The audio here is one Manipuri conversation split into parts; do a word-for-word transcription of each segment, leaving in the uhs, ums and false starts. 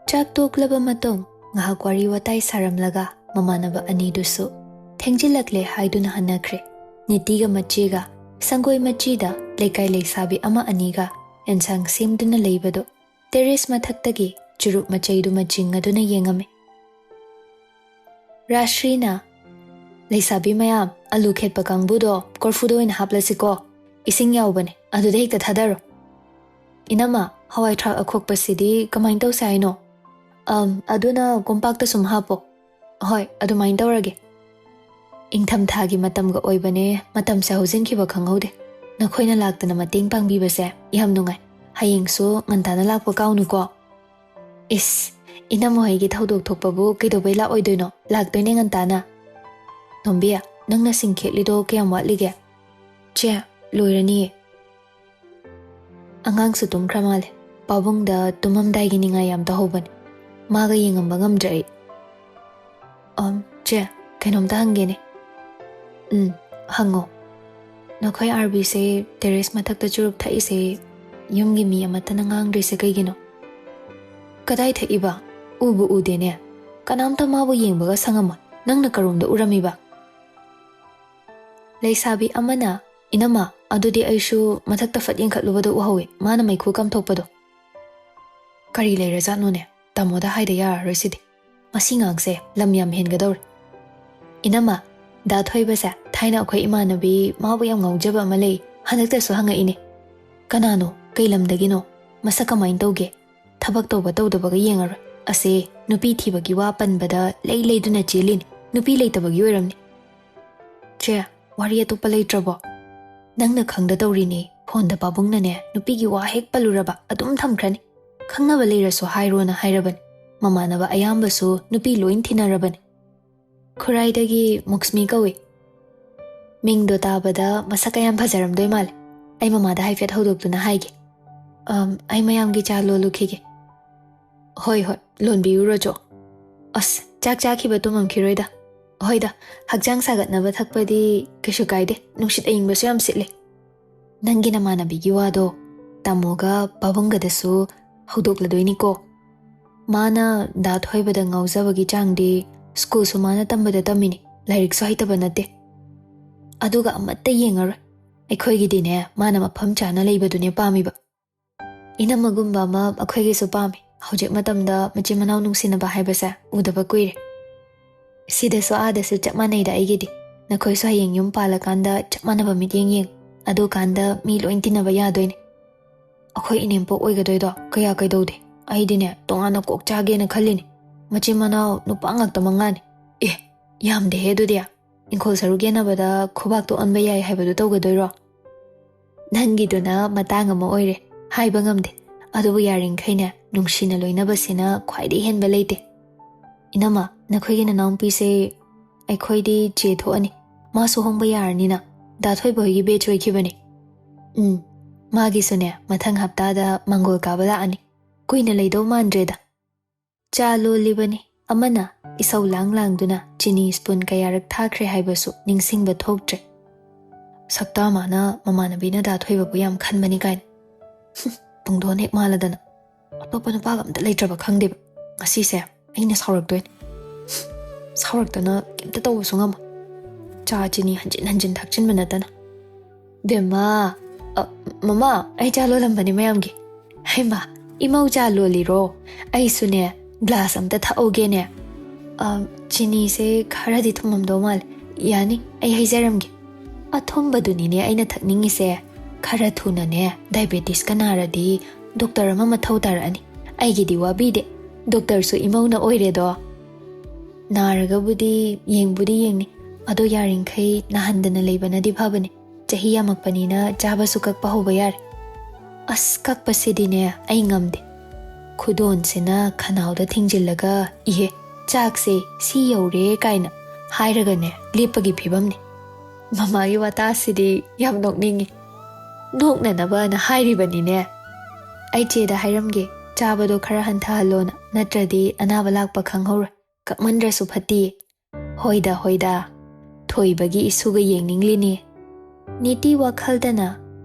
ꯆꯥꯛ ꯇꯣꯛꯂꯕ ꯃꯇꯨꯡ ꯉꯥꯏꯍꯥꯛ ꯋꯥꯔꯤ ꯋꯥꯇꯥꯏ ꯁꯥꯔꯝꯂꯒ ꯃꯃꯥꯟꯅꯕ ꯑꯅꯤꯗꯨꯁꯨ ꯊꯦꯡꯖꯤꯜꯂꯛꯂꯦ ꯍꯥꯏꯗꯨꯅ ꯍꯟꯅꯈ꯭ꯔꯦ꯫ ꯅꯤꯇꯤꯒ ꯃꯆꯦꯒ ꯁꯪꯒꯣꯏ ꯃꯆꯤꯗ ꯂꯩꯀꯥꯏ ꯂꯩꯁꯥꯕꯤ ꯑꯃ ꯑꯅꯤꯒ ꯑꯦꯟꯁꯥꯡ ꯁꯦꯝꯗꯨꯅ ꯂꯩꯕꯗꯨ ꯇꯦꯔꯦꯁ ꯃꯊꯛꯇꯒꯤ ꯆꯨꯔꯨꯞ ꯃꯆꯩꯗꯨꯃ ꯆꯤꯡꯉꯗꯨꯅ ꯌꯦꯡꯉꯝꯃꯤ꯫ ꯔꯥꯁ꯭ꯔꯤꯅ, "ꯂꯩꯁꯥꯕꯤ ꯃꯌꯥꯝ, ꯑꯂꯨ ꯈꯦꯠꯄ ꯀꯥꯡꯕꯨꯗꯣ ꯀꯣꯔꯐꯨꯗ ꯑꯣꯏꯅ ꯍꯥꯞꯂꯁꯤꯀꯣ꯫ ꯏꯁꯤꯡ ꯌꯥꯎꯕꯅꯦ, ꯑꯗꯨꯗ ꯍꯦꯛꯇ ꯊꯥꯗꯔꯣ꯫ ꯏꯅꯝꯃ, ꯍꯋꯥꯏ ꯊ꯭ꯔꯥꯛ ꯑꯈꯣꯛꯄꯁꯤꯗꯤ ꯀꯃꯥꯏꯅ ꯇꯧꯁꯦ ꯍꯥꯏꯅꯣ?" "ꯑꯝ, ꯑꯗꯨꯅ ꯀꯣꯝꯄꯥꯛꯇ ꯁꯨꯝ ꯍꯥꯞꯄꯣ꯫" "ꯍꯣꯏ, ꯑꯗꯨꯃꯥꯏꯅ ꯇꯧꯔꯒꯦ꯫" ꯏꯪꯊꯝꯊꯥꯒꯤ ꯃꯇꯝꯒ ꯑꯣꯏꯕꯅꯦ, ꯃꯇꯝꯁꯦ ꯍꯧꯖꯤꯟꯈꯤꯕ ꯈꯪꯍꯧꯗꯦ꯫ ꯅꯈꯣꯏꯅ ꯂꯥꯛꯇꯅ ꯃꯇꯦꯡ ꯄꯥꯡꯕꯤꯕꯁꯦ ꯌꯥꯝ ꯅꯨꯡꯉꯥꯏ꯫ ꯍꯌꯦꯡꯁꯨ ꯉꯟꯇꯥꯅ ꯂꯥꯛꯄ ꯀꯥꯎꯅꯨꯀꯣ꯫ "ꯏꯁ, ꯏꯅꯝꯃ ꯍꯣꯏꯒꯤ ꯊꯧꯗꯣꯛ ꯊꯣꯛꯄꯕꯨ ꯀꯩꯗꯧꯕꯩ ꯂꯥꯛꯑꯣꯏꯗꯣꯏꯅꯣ? ꯂꯥꯛꯇꯣꯏꯅꯦ ꯉꯟꯇꯥꯅ꯫" "ꯇꯣꯝꯕꯤ, ꯅꯪꯅ ꯁꯤꯡ ꯈꯦꯠꯂꯤꯗꯣ ꯀꯌꯥꯝ ꯋꯥꯠꯂꯤꯒꯦ?" "ꯆꯦ, ꯂꯣꯏꯔꯅꯤꯌꯦ꯫" ꯑꯉꯥꯡꯁꯨ ꯇꯨꯝꯈ꯭ꯔ ꯃꯥꯜꯂꯦ꯫ ꯄꯥꯕꯨꯡꯗ ꯇꯨꯝꯃꯝꯗꯥꯏꯒꯤ ꯅꯤꯡꯉꯥꯏ ꯌꯥꯝ ꯇꯧꯍꯧꯕꯅꯦ꯫ ꯃꯥꯒ ꯌꯦꯡꯉꯝꯕ ꯉꯝꯗ꯭ꯔꯦ ꯑꯩ꯫ "ꯑꯝ, ꯆꯦ, ꯀꯩꯅꯣꯝꯇ ꯍꯪꯒꯦꯅꯦ꯫" "ꯎꯝ, ꯍꯪꯉꯣ꯫" "ꯅꯈꯣꯏ ꯑꯥꯔꯕꯤꯁꯦ ꯇꯦꯔꯦꯁ ꯃꯊꯛꯇ ꯆꯨꯔꯨꯞ ꯊꯛꯏꯁꯦ ꯌꯨꯝꯒꯤ ꯃꯤ ꯑꯃꯠꯇꯅ ꯉꯥꯡꯗ꯭ꯔꯤꯁꯦ ꯀꯩꯒꯤꯅꯣ?" "ꯀꯗꯥꯏ ꯊꯛꯏꯕ? ꯎꯕꯨ ꯎꯗꯦꯅꯦ꯫ ꯀꯅꯥꯝꯇ ꯃꯥꯕꯨ ꯌꯦꯡꯕꯒ ꯁꯪꯉꯝꯃꯣꯏ꯫ ꯅꯪꯅ ꯀꯔꯣꯝꯗ ꯎꯔꯝꯃꯤꯕ?" ꯂꯩꯁꯥꯕꯤ ꯑꯃꯅ, "ꯏꯅꯝꯃ, ꯑꯗꯨꯗꯤ ꯑꯩꯁꯨ ꯃꯊꯛꯇ ꯐꯠ ꯌꯦꯡꯈꯠꯂꯨꯕꯗ ꯎꯍꯧꯏ, ꯃꯥꯅ ꯃꯩꯈꯨ ꯀꯥꯝꯊꯣꯛꯄꯗꯣ꯫" "ꯀꯔꯤ ꯂꯩꯔꯖꯥꯠꯅꯣꯅꯦ? ꯇꯥꯃꯣꯗ ꯍꯥꯏꯗ ꯌꯥꯔꯔꯣꯏ ꯁꯤꯗꯤ꯫ ꯃꯁꯤ ꯉꯥꯡꯁꯦ ꯂꯝ ꯌꯥꯝ ꯍꯦꯟꯒꯗꯧꯔꯦ꯫" "ꯏꯅꯝꯃ, ꯗꯥ ꯊꯣꯏꯕꯁꯦ ꯊꯥꯏꯅ ꯑꯩꯈꯣꯏ ꯏꯃꯥꯟꯅꯕꯤ ꯃꯥꯕꯨ ꯌꯥꯝ ꯉꯥꯎꯖꯕ ꯑꯃ ꯂꯩ, ꯍꯟꯗꯛꯇꯁꯨ ꯍꯪꯉꯛꯏꯅꯦ꯫" "ꯀꯅꯥꯅꯣ? ꯀꯩ ꯂꯝꯗꯒꯤꯅꯣ? ꯃꯁꯛ ꯀꯃꯥꯏꯅ ꯇꯧꯒꯦ?" "ꯊꯕꯛ ꯇꯧꯕ ꯇꯧꯗꯕꯒ ꯌꯦꯡꯉꯔꯣꯏ꯫ ꯑꯁꯦ, ꯅꯨꯄꯤ ꯊꯤꯕꯒꯤ ꯋꯥ ꯄꯟꯕꯗ ꯂꯩ ꯂꯩꯗꯨꯅ ꯆꯦꯜꯂꯤꯅꯤ, ꯅꯨꯄꯤ ꯂꯩꯇꯕꯒꯤ ꯑꯣꯏꯔꯝꯅꯤ꯫" "ꯆꯦ, ꯋꯥꯔꯤ ꯑꯇꯣꯞꯄ ꯂꯩꯇ꯭ꯔꯕꯣ?" "ꯅꯪꯅ ꯈꯪꯗ ꯇꯧꯔꯤꯅꯦ꯫ ꯐꯣꯟꯗ ꯄꯥꯕꯨꯡꯅꯅꯦ ꯅꯨꯄꯤꯒꯤ ꯋꯥ ꯍꯦꯛ ꯄꯜꯂꯨꯔꯕ ꯑꯗꯨꯝ ꯊꯝꯈ꯭ꯔꯅꯤ꯫ ꯈꯪꯅꯕ ꯂꯩꯔꯁꯨ ꯍꯥꯏꯔꯣꯅ ꯍꯥꯏꯔꯕꯅꯤ꯫ ꯃꯃꯥꯟꯅꯕ ꯑꯌꯥꯝꯕꯁꯨ ꯅꯨꯄꯤ ꯂꯣꯏ ꯊꯤꯅꯔꯕꯅꯤ꯫" "ꯈꯨꯔꯥꯏꯗꯒꯤ ꯃꯣꯛꯁꯃꯤ ꯀꯧꯏ꯫" "ꯃꯤꯡꯗꯣ ꯇꯥꯕꯗ ꯃꯁꯛꯀ ꯌꯥꯝ ꯐꯖꯔꯝꯗꯣꯏ ꯃꯥꯜꯂꯦ꯫ ꯑꯩ ꯃꯃꯥꯗ ꯍꯥꯏꯐꯦꯠ ꯍꯧꯗꯣꯛꯇꯨꯅ ꯍꯥꯏꯒꯦ꯫" "ꯑꯝ, ꯑꯩ ꯃꯌꯥꯝꯒꯤ ꯆꯥ ꯂꯣꯜꯂꯨꯈꯤꯒꯦ꯫" "ꯍꯣꯏ, ꯍꯣꯏ, ꯂꯣꯟꯕꯤꯔꯨꯔꯣ ꯆꯣ꯫" "ꯑꯁ, ꯆꯥꯛ ꯆꯥꯈꯤꯕ ꯇꯨꯝꯃꯝꯈꯤꯔꯣꯏꯗ꯫ ꯍꯣꯏꯗ, ꯍꯛꯆꯥꯡ ꯁꯥꯒꯠꯅꯕ ꯊꯛꯄꯗꯤ ꯀꯩꯁꯨ ꯀꯥꯏꯗꯦ, ꯅꯨꯡꯁꯤꯠ ꯑꯏꯪꯕꯁꯨ ꯌꯥꯝ ꯁꯤꯠꯂꯦ꯫" "ꯅꯪꯒꯤ ꯅꯃꯥꯟꯅꯕꯤꯒꯤ ꯋꯥꯗꯣ ꯇꯥꯃꯣꯒ ꯄꯥꯕꯨꯡꯒꯗꯁꯨ ꯍꯧꯗꯣꯛꯂꯗꯣꯏꯅꯤꯀꯣ꯫ ꯃꯥꯅ ꯗꯥ ꯊꯣꯏꯕꯗ ꯉꯥꯎꯖꯕꯒꯤ ꯆꯥꯡꯗꯤ ꯁ꯭ꯀꯨꯜꯁꯨ ꯃꯥꯅ ꯇꯝꯕꯗ ꯇꯝꯃꯤꯅꯤ, ꯂꯥꯏꯔꯤꯛꯁꯨ ꯍꯩꯇꯕ ꯅꯠꯇꯦ꯫ ꯑꯗꯨꯒ ꯑꯃꯠꯇ ꯌꯦꯡꯉꯔꯣꯏ꯫ ꯑꯩꯈꯣꯏꯒꯤꯗꯤꯅꯦ, ꯃꯥꯅ ꯃꯐꯝ ꯆꯥꯅ ꯂꯩꯕꯗꯨꯅꯦ ꯄꯥꯝꯃꯤꯕ꯫ ꯏꯅꯝꯃꯒꯨꯝꯕ ꯑꯃ ꯑꯩꯈꯣꯏꯒꯤꯁꯨ ꯄꯥꯝꯃꯤ꯫ ꯍꯧꯖꯤꯛ ꯃꯇꯝꯗ ꯃꯆꯤꯟ ꯃꯅꯥꯎ ꯅꯨꯡꯁꯤꯅꯕ ꯍꯥꯏꯕꯁꯦ ꯎꯗꯕ ꯀꯨꯏꯔꯦ꯫ ꯁꯤꯗꯁꯨ ꯑꯥꯗꯁꯨ ꯆꯞ ꯃꯥꯟꯅꯩꯗ ꯑꯩꯒꯤꯗꯤ꯫ ꯅꯈꯣꯏꯁꯨ ꯍꯌꯦꯡ ꯌꯨꯝ ꯄꯥꯜꯂꯀꯥꯟꯗ ꯆꯞ ꯃꯥꯟꯅꯕ ꯃꯤꯠꯌꯦꯡ ꯌꯦꯡ꯫ ꯑꯗꯨꯀꯥꯟꯗ ꯃꯤ ꯂꯣꯏ ꯇꯤꯟꯅꯕ ꯌꯥꯗꯣꯏꯅꯦ꯫ ꯑꯩꯈꯣꯏ ꯏꯅꯦꯝꯄꯣꯛ ꯑꯣꯏꯒꯗꯣꯏꯗꯣ ꯀꯌꯥ ꯀꯩꯗꯧꯗꯦ꯫ ꯑꯩꯗꯤꯅꯦ, ꯇꯣꯉꯥꯟꯅ ꯀꯣꯛ ꯆꯥꯒꯦꯅ ꯈꯜꯂꯤꯅꯦ꯫ ꯃꯆꯤꯟ ꯃꯅꯥꯎ ꯅꯨꯄꯥ ꯉꯥꯛꯇ ꯃꯉꯥꯅꯦ꯫ ꯑꯦ, ꯌꯥꯝꯗꯦꯍꯦ ꯑꯗꯨꯗꯤ꯫ ꯏꯪꯈꯣꯜ ꯁꯔꯨꯛ ꯌꯦꯟꯅꯕꯗ ꯈꯨꯕꯥꯛꯇꯣ ꯑꯣꯟꯕ ꯌꯥꯏ ꯍꯥꯏꯕꯗꯨ ꯇꯧꯒꯗꯣꯏꯔꯣ? ꯅꯪꯒꯤꯗꯨꯅ ꯃꯇꯥꯡ ꯑꯃ ꯑꯣꯏꯔꯦ, ꯍꯥꯏꯕ ꯉꯝꯗꯦ꯫ ꯑꯗꯨꯕꯨ ꯌꯥꯔꯤꯡꯈꯩꯅꯦ, ꯅꯨꯡꯁꯤꯅ ꯂꯣꯏꯅꯕꯁꯤꯅ ꯈ꯭ꯋꯥꯏꯗꯒꯤ ꯍꯦꯟꯕ ꯂꯩꯇꯦ꯫ ꯏꯅꯝꯃ, ꯅꯈꯣꯏꯒꯤ ꯅꯅꯥꯎꯅꯨꯄꯤꯁꯦ ꯑꯩꯈꯣꯏꯗꯤ ꯆꯦ ꯊꯣꯛꯑꯅꯤ꯫ ꯃꯥꯁꯨ ꯍꯣꯡꯕ ꯌꯥꯔꯅꯤꯅ꯫ ꯗꯥ ꯊꯣꯏꯕ ꯍꯣꯏꯒꯤ ꯕꯦꯆ ꯑꯣꯏꯈꯤꯕꯅꯤ꯫ ꯎꯝ, ꯃꯥꯒꯤꯁꯨꯅꯦ, ꯃꯊꯪ ꯍꯞꯇꯥꯗ ꯃꯪꯒꯣꯜ ꯀꯥꯕ ꯂꯥꯛꯑꯅꯤ꯫ ꯀꯨꯏꯅ ꯂꯩꯗꯧ ꯃꯥꯟꯗ꯭ꯔꯦꯗ꯫ ꯆꯥ ꯂꯣꯜꯂꯤꯕꯅꯤ꯫ ꯑꯃꯅ ꯏꯁꯧ ꯂꯥꯡ ꯂꯥꯡꯗꯨꯅ ꯆꯤꯅꯤ ꯁ꯭ꯄꯨꯟ ꯀꯌꯥꯔꯛ ꯊꯥꯈ꯭ꯔꯦ ꯍꯥꯏꯕꯁꯨ ꯅꯤꯡꯁꯤꯡꯕ ꯊꯣꯛꯇ꯭ꯔꯦ꯫ ꯁꯛꯇꯥ ꯃꯥꯅ ꯃꯃꯥꯟꯅꯕꯤꯅ ꯗꯥ ꯊꯣꯏꯕꯕꯨ ꯌꯥꯝ ꯈꯟꯕꯅꯤ ꯀꯥꯏꯅ꯫ ꯍꯨꯝ, ꯄꯨꯡꯗꯣꯟ ꯍꯦꯛ ꯃꯥꯜꯂꯗꯅ꯫ ꯑꯇꯣꯞꯄ ꯅꯨꯄꯥꯒ ꯑꯝꯇ ꯂꯩꯇ꯭ꯔꯕ ꯈꯪꯗꯦꯕ꯫ ꯉꯁꯤꯁꯦ ꯑꯩꯅ ꯁꯥꯎꯔꯛꯇꯣꯏꯅꯦ꯫ ꯁꯥꯎꯔꯛꯇꯅ ꯀꯩꯝꯇ ꯇꯧꯕꯁꯨ ꯉꯝꯃꯣꯏ꯫ ꯆꯥ ꯆꯤꯅꯤ ꯍꯟꯖꯤꯟ ꯍꯟꯖꯤꯟ ꯊꯛꯆꯤꯟꯕ ꯅꯠꯇꯅ꯫ ꯕꯦꯝꯃ, ꯑ, ꯃꯃꯥ, ꯑꯩ ꯆꯥ ꯂꯣꯜꯂꯝꯕꯅꯤ ꯃꯌꯥꯝꯒꯤ꯫ ꯍꯩꯃꯥ, ꯏꯃꯧ ꯆꯥ ꯂꯣꯜꯂꯤꯔꯣ? ꯑꯩꯁꯨꯅꯦ, ꯒ꯭ꯂꯥꯁ ꯑꯝꯇ ꯊꯛꯍꯧꯒꯦꯅꯦ꯫ ꯑ, ꯆꯤꯅꯤꯁꯦ ꯈꯔꯗꯤ ꯊꯨꯝꯃꯝꯗꯧ ꯃꯥꯜꯂꯦ꯫ ꯌꯥꯅꯤ, ꯑꯩ ꯍꯩꯖꯔꯝꯒꯦ꯫ ꯑꯊꯨꯝꯕꯗꯨꯅꯤꯅꯦ ꯑꯩꯅ ꯊꯛꯅꯤꯡꯉꯤꯁꯦ꯫ ꯈꯔ ꯊꯨꯅꯅꯦ, ꯗꯥꯏꯕꯦꯇꯤꯁꯀ ꯅꯥꯔꯗꯤ ꯗꯣꯛꯇꯔ ꯑꯃ ꯃꯊꯧ ꯇꯥꯔꯛꯑꯅꯤ꯫ ꯑꯩꯒꯤꯗꯤ ꯋꯥꯕꯤꯗꯦ, ꯗꯣꯛꯇꯔꯁꯨ ꯏꯃꯧꯅ ꯑꯣꯏꯔꯦꯗꯣ꯫ ꯅꯥꯔꯒꯕꯨꯗꯤ ꯌꯦꯡꯕꯨꯗꯤ ꯌꯦꯡꯅꯤ, ꯑꯗꯣ ꯌꯥꯔꯤꯡꯈꯩ ꯅꯥꯍꯟꯗꯅ ꯂꯩꯕꯅꯗꯤ ꯐꯕꯅꯤ꯫ ꯆꯍꯤ ꯌꯥꯝꯃꯛꯄꯅꯤꯅ ꯆꯥꯕꯁꯨ ꯀꯛꯄ ꯍꯧꯕ ꯌꯥꯔꯦ꯫ ꯑꯁ, ꯀꯛꯄꯁꯤꯗꯤꯅꯦ ꯑꯩ ꯉꯝꯗꯦ꯫ ꯈꯨꯗꯣꯟꯁꯤꯅ ꯈꯅꯥꯎꯗ ꯊꯤꯡꯖꯤꯜꯂꯒ, "ꯏꯍꯦ, ꯆꯥꯛꯁꯦ ꯁꯤ ꯌꯧꯔꯦ" ꯀꯥꯏꯅ ꯍꯥꯏꯔꯒꯅꯦ ꯂꯦꯞꯄꯒꯤ ꯐꯤꯕꯝꯅꯤ꯫ ꯃꯃꯥꯒꯤ ꯋꯥꯇꯥꯁꯤꯗꯤ ꯌꯥꯝ ꯅꯣꯛꯅꯤꯡꯉꯤ꯫ ꯅꯣꯛꯅꯅꯕꯅ ꯍꯥꯏꯔꯤꯕꯅꯤꯅꯦ꯫ ꯑꯩ ꯆꯦꯗ ꯍꯥꯏꯔꯝꯒꯦ, ꯆꯥꯕꯗꯣ ꯈꯔ ꯍꯟꯊꯍꯜꯂꯣꯅ, ꯅꯠꯇ꯭ꯔꯗꯤ ꯑꯅꯥꯕ ꯂꯥꯛꯄ ꯈꯪꯍꯧꯔꯣꯏ꯫ ꯀꯛꯃꯟꯗ꯭ꯔꯁꯨ ꯐꯠꯇꯦ꯫ ꯍꯣꯏꯗ, ꯍꯣꯏꯗ, ꯊꯣꯏꯕꯒꯤ ꯏꯁꯨꯒ ꯌꯦꯡꯅꯤꯡꯂꯤꯅꯤ꯫ ꯅꯤꯇꯤ ꯋꯥꯈꯜꯗꯅ